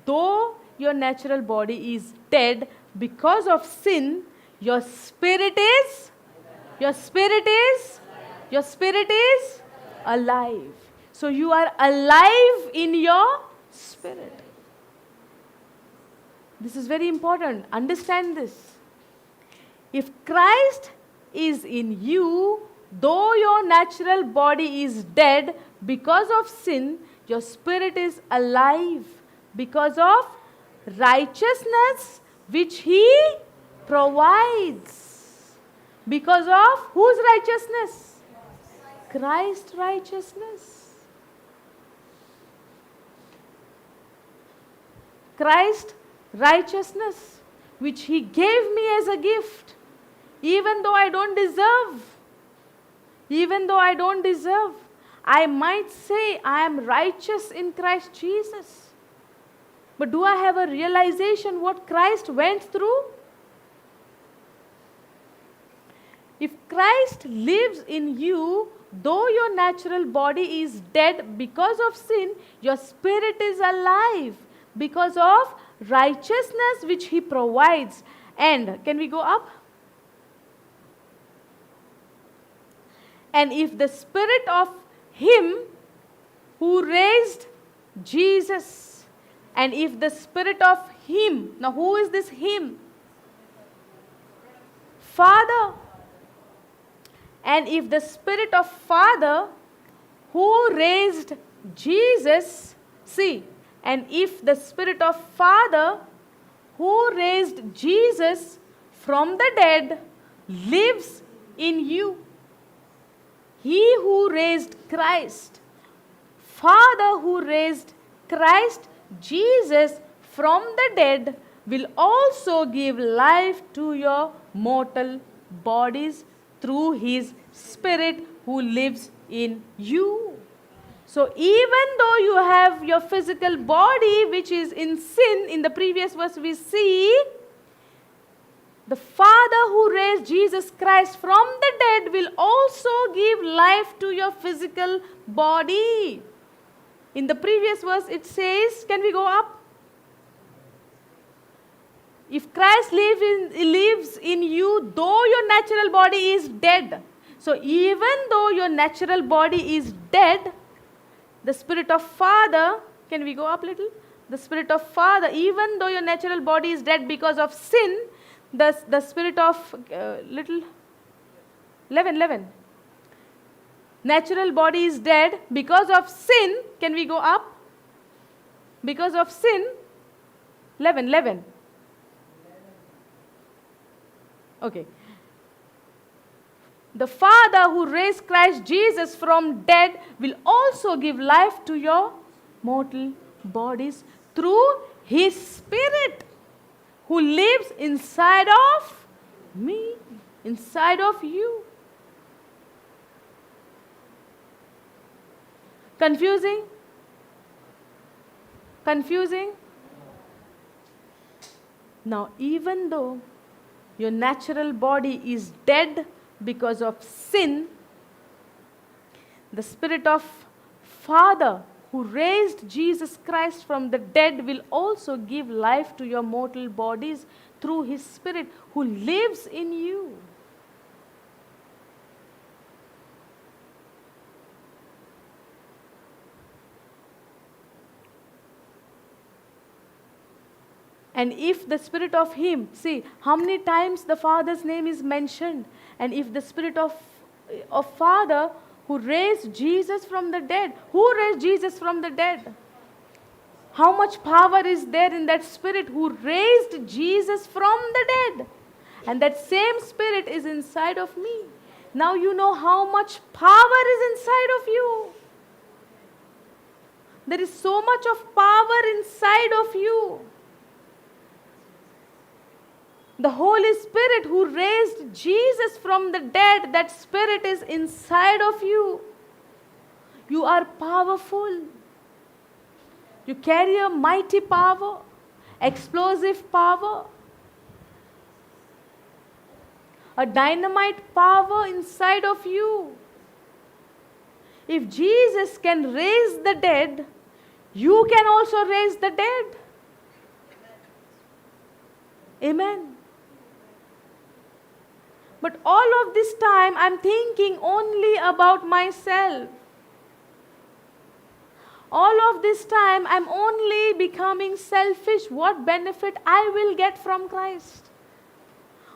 though your natural body is dead because of sin, your spirit is, your spirit is, your spirit is alive. So you are alive in your spirit. This is very important. Understand this. If Christ is in you, though your natural body is dead because of sin, your spirit is alive because of righteousness which he provides. Because of whose righteousness? Christ's righteousness. Christ's righteousness, which he gave me as a gift, even though I don't deserve. Even though I don't deserve, I might say I am righteous in Christ Jesus. But do I have a realization what Christ went through? If Christ lives in you, though your natural body is dead because of sin, your spirit is alive because of righteousness which he provides. And can we go up? And if the spirit of him who raised Jesus, and if the spirit of him, now who is this him? Father. And if the spirit of Father who raised Jesus, see, and if the spirit of Father who raised Jesus from the dead lives in you, he who raised Christ, Father who raised Christ Jesus from the dead, will also give life to your mortal bodies through his Spirit who lives in you. So even though you have your physical body which is in sin, in the previous verse we see, the Father who raised Jesus Christ from the dead will also give life to your physical body. In the previous verse it says, can we go up? If Christ lives in you, though your natural body is dead. So even though your natural body is dead, the Spirit of Father, can we go up little? The Spirit of Father, even though your natural body is dead because of sin, the Spirit of, little, 11. Natural body is dead because of sin. Can we go up? Because of sin, 11. Okay. The Father who raised Christ Jesus from dead will also give life to your mortal bodies through his Spirit who lives inside of me, inside of you. Confusing? Confusing? Now, even though your natural body is dead because of sin, the Spirit of Father who raised Jesus Christ from the dead will also give life to your mortal bodies through his Spirit who lives in you. And if the Spirit of him, see how many times the Father's name is mentioned. And if the Spirit of Father who raised Jesus from the dead, who raised Jesus from the dead? How much power is there in that Spirit who raised Jesus from the dead? And that same Spirit is inside of me. Now you know how much power is inside of you. There is so much of power inside of you. The Holy Spirit who raised Jesus from the dead, that Spirit is inside of you. You are powerful. You carry a mighty power, explosive power, a dynamite power inside of you. If Jesus can raise the dead, you can also raise the dead. Amen. But all of this time, I'm thinking only about myself. All of this time, I'm only becoming selfish. What benefit I will get from Christ?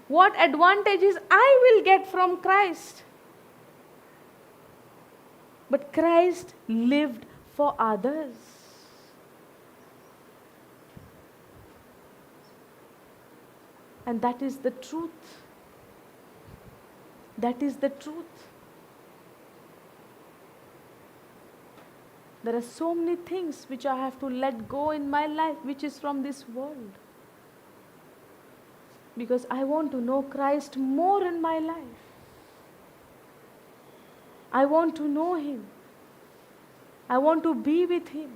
What advantages I will get from Christ? But Christ lived for others. And that is the truth. That is the truth. There are so many things which I have to let go in my life, which is from this world. Because I want to know Christ more in my life. I want to know Him. I want to be with Him.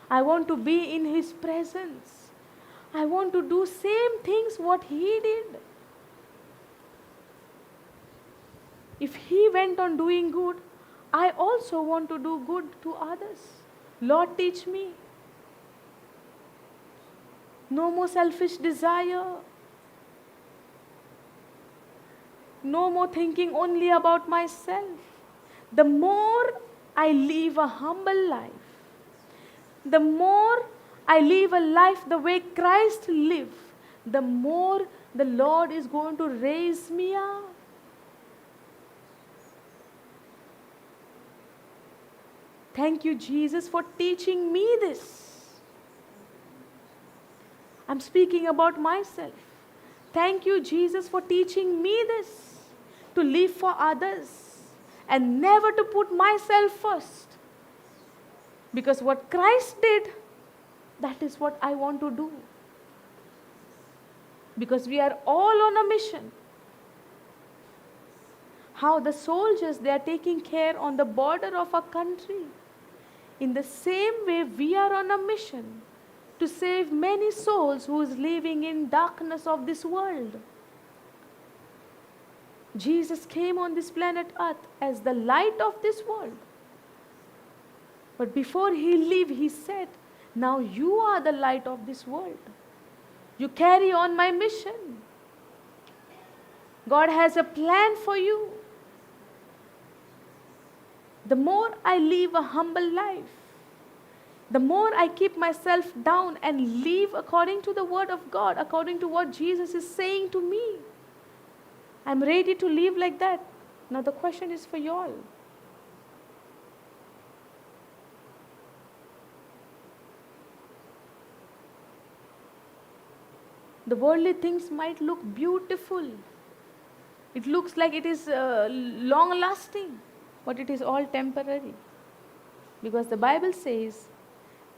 I want to be in His presence. I want to do same things what He did. If He went on doing good, I also want to do good to others. Lord, teach me. No more selfish desire. No more thinking only about myself. The more I live a humble life, the more I live a life the way Christ lived, the more the Lord is going to raise me up. Thank you, Jesus, for teaching me this. I'm speaking about myself. Thank you, Jesus, for teaching me this, to live for others and never to put myself first. Because what Christ did, that is what I want to do. Because we are all on a mission. How the soldiers, they are taking care on the border of our country. In the same way, we are on a mission to save many souls who is living in darkness of this world. Jesus came on this planet Earth as the light of this world. But before He left, He said, now you are the light of this world. You carry on my mission. God has a plan for you. The more I live a humble life, the more I keep myself down and live according to the word of God, according to what Jesus is saying to me. I'm ready to live like that. Now the question is for you all. The worldly things might look beautiful. It looks like it is long lasting, but it is all temporary. Because the Bible says,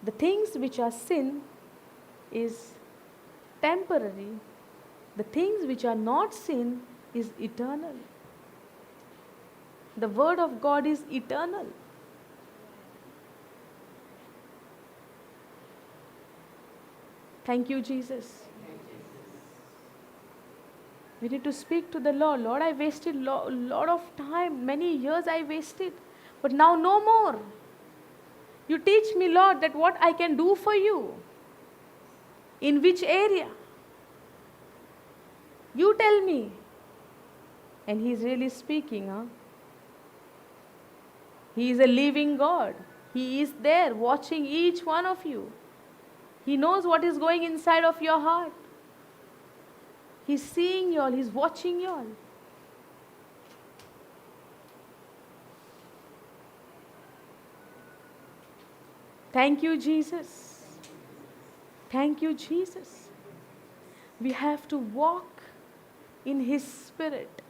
the things which are sin is temporary. The things which are not sin is eternal. The word of God is eternal. Thank you, Jesus. We need to speak to the Lord. Lord, I wasted a lot of time. Many years I wasted. But now no more. You teach me, Lord, that what I can do for you. In which area. You tell me. And He is really speaking, huh? He is a living God. He is there watching each one of you. He knows what is going inside of your heart. He's seeing you all. He's watching you all. Thank you, Jesus. Thank you, Jesus. We have to walk in His Spirit.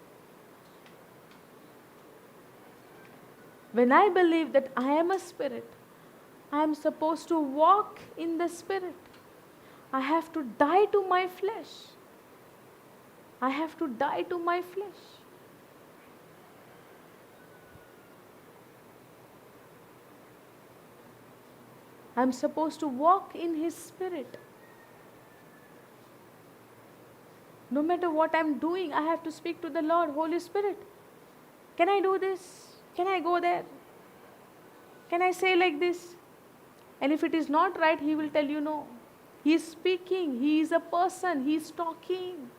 When I believe that I am a spirit, I am supposed to walk in the Spirit. I have to die to my flesh. I have to die to my flesh. I'm supposed to walk in His Spirit. No matter what I'm doing, I have to speak to the Lord. Holy Spirit, can I do this? Can I go there? Can I say like this? And if it is not right, He will tell you no. He is speaking. He is a person. He is talking.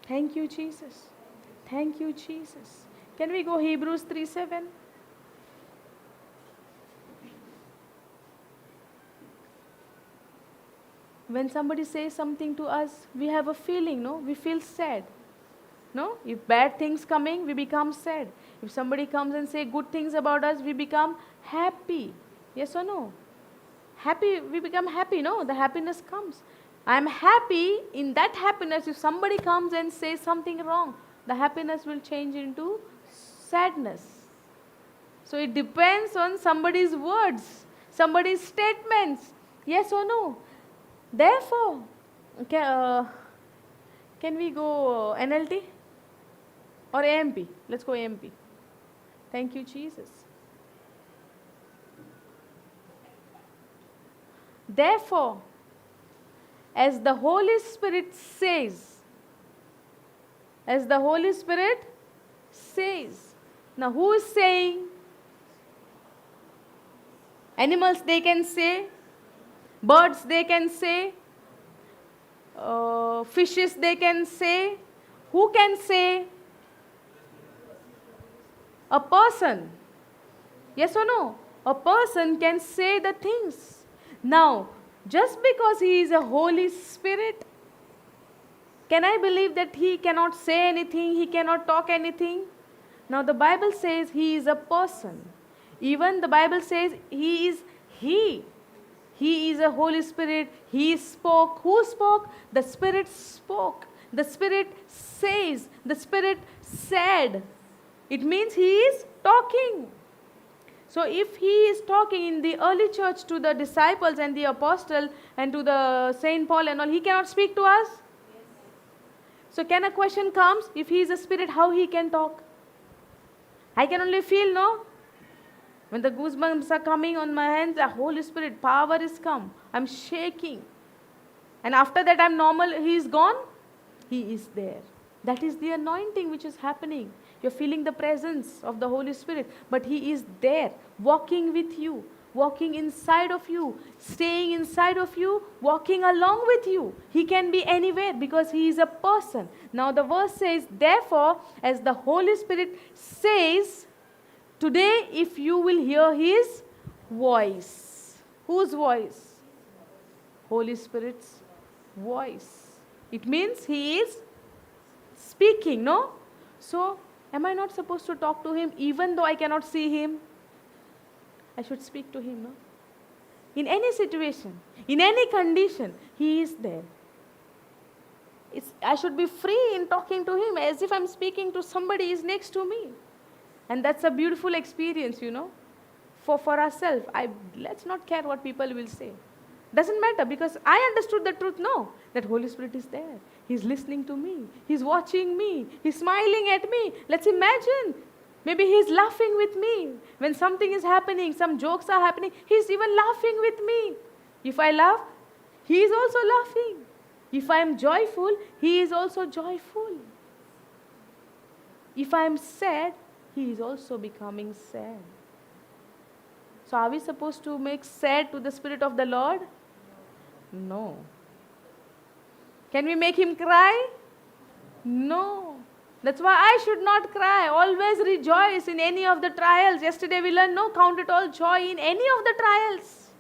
Thank you, Jesus. Thank you, Jesus. Can we go Hebrews 3:7? When somebody says something to us, we have a feeling, no? We feel sad. No? If bad things coming, we become sad. If somebody comes and say good things about us, we become happy. Yes or no? Happy, we become happy, no? The happiness comes. I am happy. In that happiness, if somebody comes and says something wrong, the happiness will change into sadness. So it depends on somebody's words, somebody's statements. Yes or no? Therefore, can we go NLT? Or AMP. Let's go AMP. Thank you, Jesus. Therefore, as the Holy Spirit says, as the Holy Spirit says. Now, who is saying? Animals, they can say. Birds, they can say. Fishes, they can say. Who can say? A person. Yes or no? A person can say the things. Now, just because he is a Holy Spirit, can I believe that he cannot say anything, he cannot talk anything? Now the Bible says he is a person. Even the Bible says he is he. He is a Holy Spirit. He spoke. Who spoke? The Spirit spoke. The Spirit says. The Spirit said. It means he is talking. So if he is talking in the early church to the disciples and the apostle and to the Saint Paul and all, he cannot speak to us? Yes. So can a question comes, if he is a spirit, how he can talk? I can only feel, no? When the goosebumps are coming on my hands, the Holy Spirit power is come. I'm shaking. And after that I'm normal, he is gone. He is there. That is the anointing which is happening. You're feeling the presence of the Holy Spirit, but he is there, walking with you, walking inside of you, staying inside of you, walking along with you. He can be anywhere because he is a person. Now the verse says, therefore, as the Holy Spirit says, today if you will hear his voice. Whose voice? Holy Spirit's voice. It means he is speaking, no? So, am I not supposed to talk to him even though I cannot see him? I should speak to him, no? In any situation, in any condition, he is there. I should be free in talking to him as if I'm speaking to somebody is next to me. And that's a beautiful experience, you know, for ourselves. Let's not care what people will say. Doesn't matter, because I understood the truth now, that Holy Spirit is there. He's listening to me. He's watching me. He's smiling at me. Let's imagine. Maybe he's laughing with me. When something is happening, some jokes are happening, he's even laughing with me. If I laugh, he is also laughing. If I am joyful, he is also joyful. If I am sad, he is also becoming sad. So are we supposed to make sad to the Spirit of the Lord? No. Can we make him cry? No. That's why I should not cry. Always rejoice in any of the trials. Yesterday we learned, no, count it all joy in any of the trials.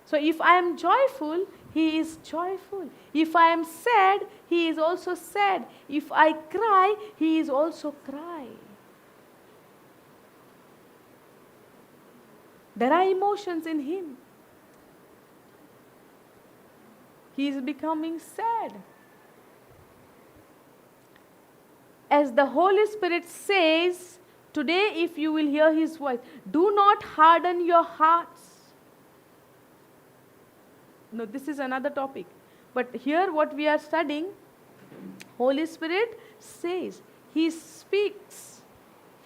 So if I am joyful, he is joyful. If I am sad, he is also sad. If I cry, he is also cry. There are emotions in him. He is becoming sad. As the Holy Spirit says, today if you will hear his voice, do not harden your hearts. No, this is another topic. But here what we are studying, Holy Spirit says, he speaks.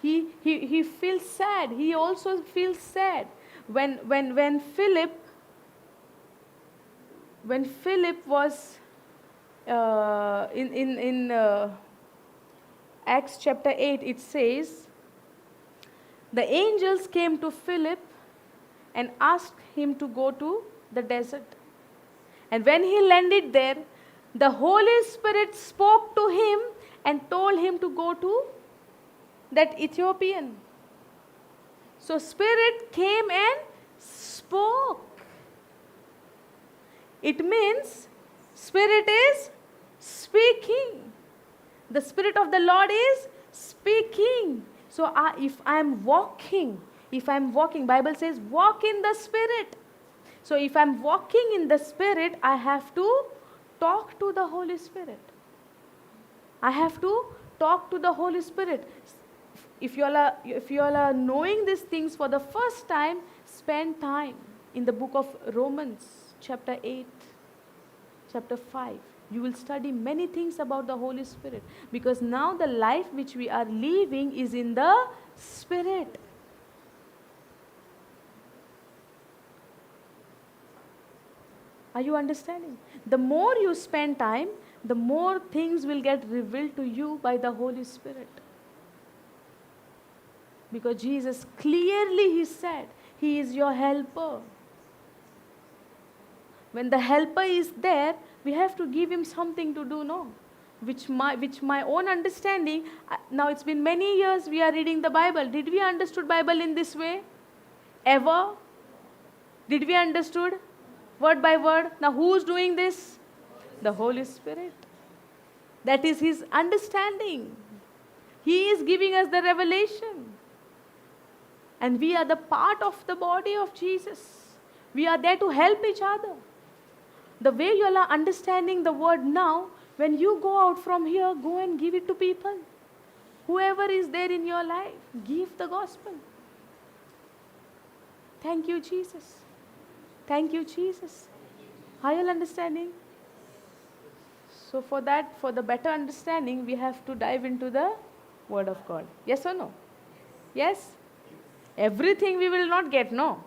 He feels sad. He also feels sad. When Philip was in Acts chapter 8, it says, the angels came to Philip and asked him to go to the desert. And when he landed there, the Holy Spirit spoke to him and told him to go to that Ethiopian. So Spirit came and spoke. It means Spirit is speaking. The Spirit of the Lord is speaking. So if I am walking, Bible says walk in the Spirit. So if I am walking in the Spirit, I have to talk to the Holy Spirit. I have to talk to the Holy Spirit. If you all are knowing these things for the first time, spend time in the book of Romans, chapter 8, chapter 5. You will study many things about the Holy Spirit, because now the life which we are living is in the Spirit. Are you understanding? The more you spend time, the more things will get revealed to you by the Holy Spirit. Because Jesus clearly, He said, He is your helper. When the helper is there, we have to give him something to do, no? Which my own understanding, now it's been many years we are reading the Bible. Did we understood Bible in this way? Ever? Did we understood? Word by word? Now who's doing this? The Holy Spirit. That is His understanding. He is giving us the revelation. And we are the part of the body of Jesus. We are there to help each other. The way you all are understanding the word now, when you go out from here, go and give it to people. Whoever is there in your life, give the gospel. Thank you, Jesus. Thank you, Jesus. Are you all understanding? So for that, for the better understanding, we have to dive into the Word of God. Yes or no? Yes? Everything we will not get, no.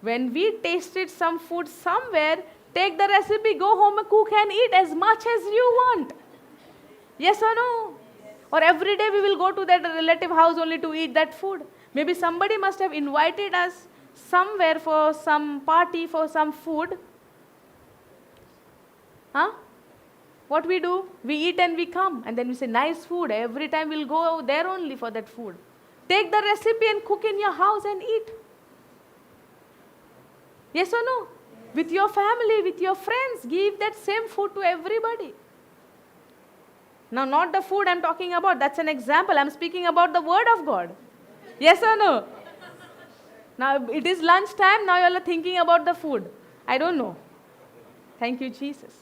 When we tasted some food somewhere, take the recipe, go home and cook and eat as much as you want. Yes or no? Or every day we will go to that relative house only to eat that food. Maybe somebody must have invited us somewhere for some party, for some food. Huh? What we do? We eat and we come. And then we say, nice food. Every time we'll go there only for that food. Take the recipe and cook in your house and eat. Yes or no? With your family, with your friends, give that same food to everybody. Now, not the food I'm talking about. That's an example. I'm speaking about the Word of God. Yes or no? Now, it is lunchtime. Now, you all are thinking about the food. I don't know. Thank you, Jesus.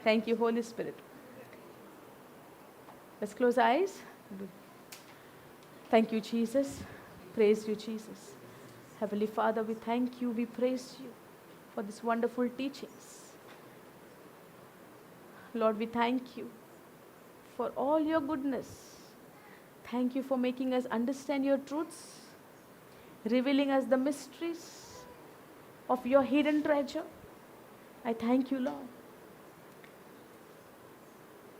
Thank you, Holy Spirit. Let's close our eyes. Thank you, Jesus. Praise you, Jesus. Heavenly Father, we thank you. We praise you for this wonderful teachings. Lord, we thank you for all your goodness. Thank you for making us understand your truths, revealing us the mysteries of your hidden treasure. I thank you, Lord.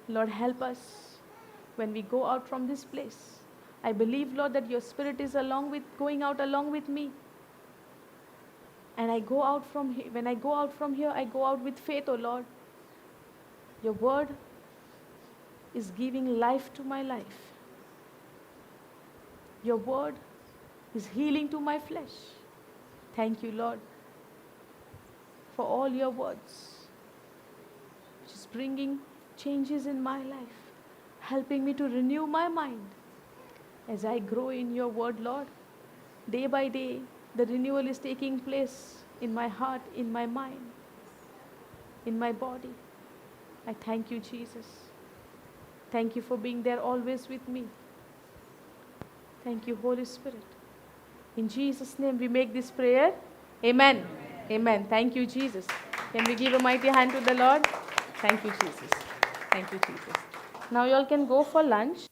Lord, help us when we go out from this place. I believe, Lord, that your Spirit is along with going out along with me. And I go out from here. When I go out from here, I go out with faith, O Lord. Your word is giving life to my life. Your word is healing to my flesh. Thank you, Lord, for all your words, which is bringing changes in my life, helping me to renew my mind as I grow in your word, Lord. Day by day, the renewal is taking place in my heart, in my mind, in my body. I thank you, Jesus. Thank you for being there always with me. Thank you, Holy Spirit. In Jesus' name we make this prayer. Amen. Amen. Amen. Thank you, Jesus. Can we give a mighty hand to the Lord? Thank you, Jesus. Thank you, Jesus. Now you all can go for lunch.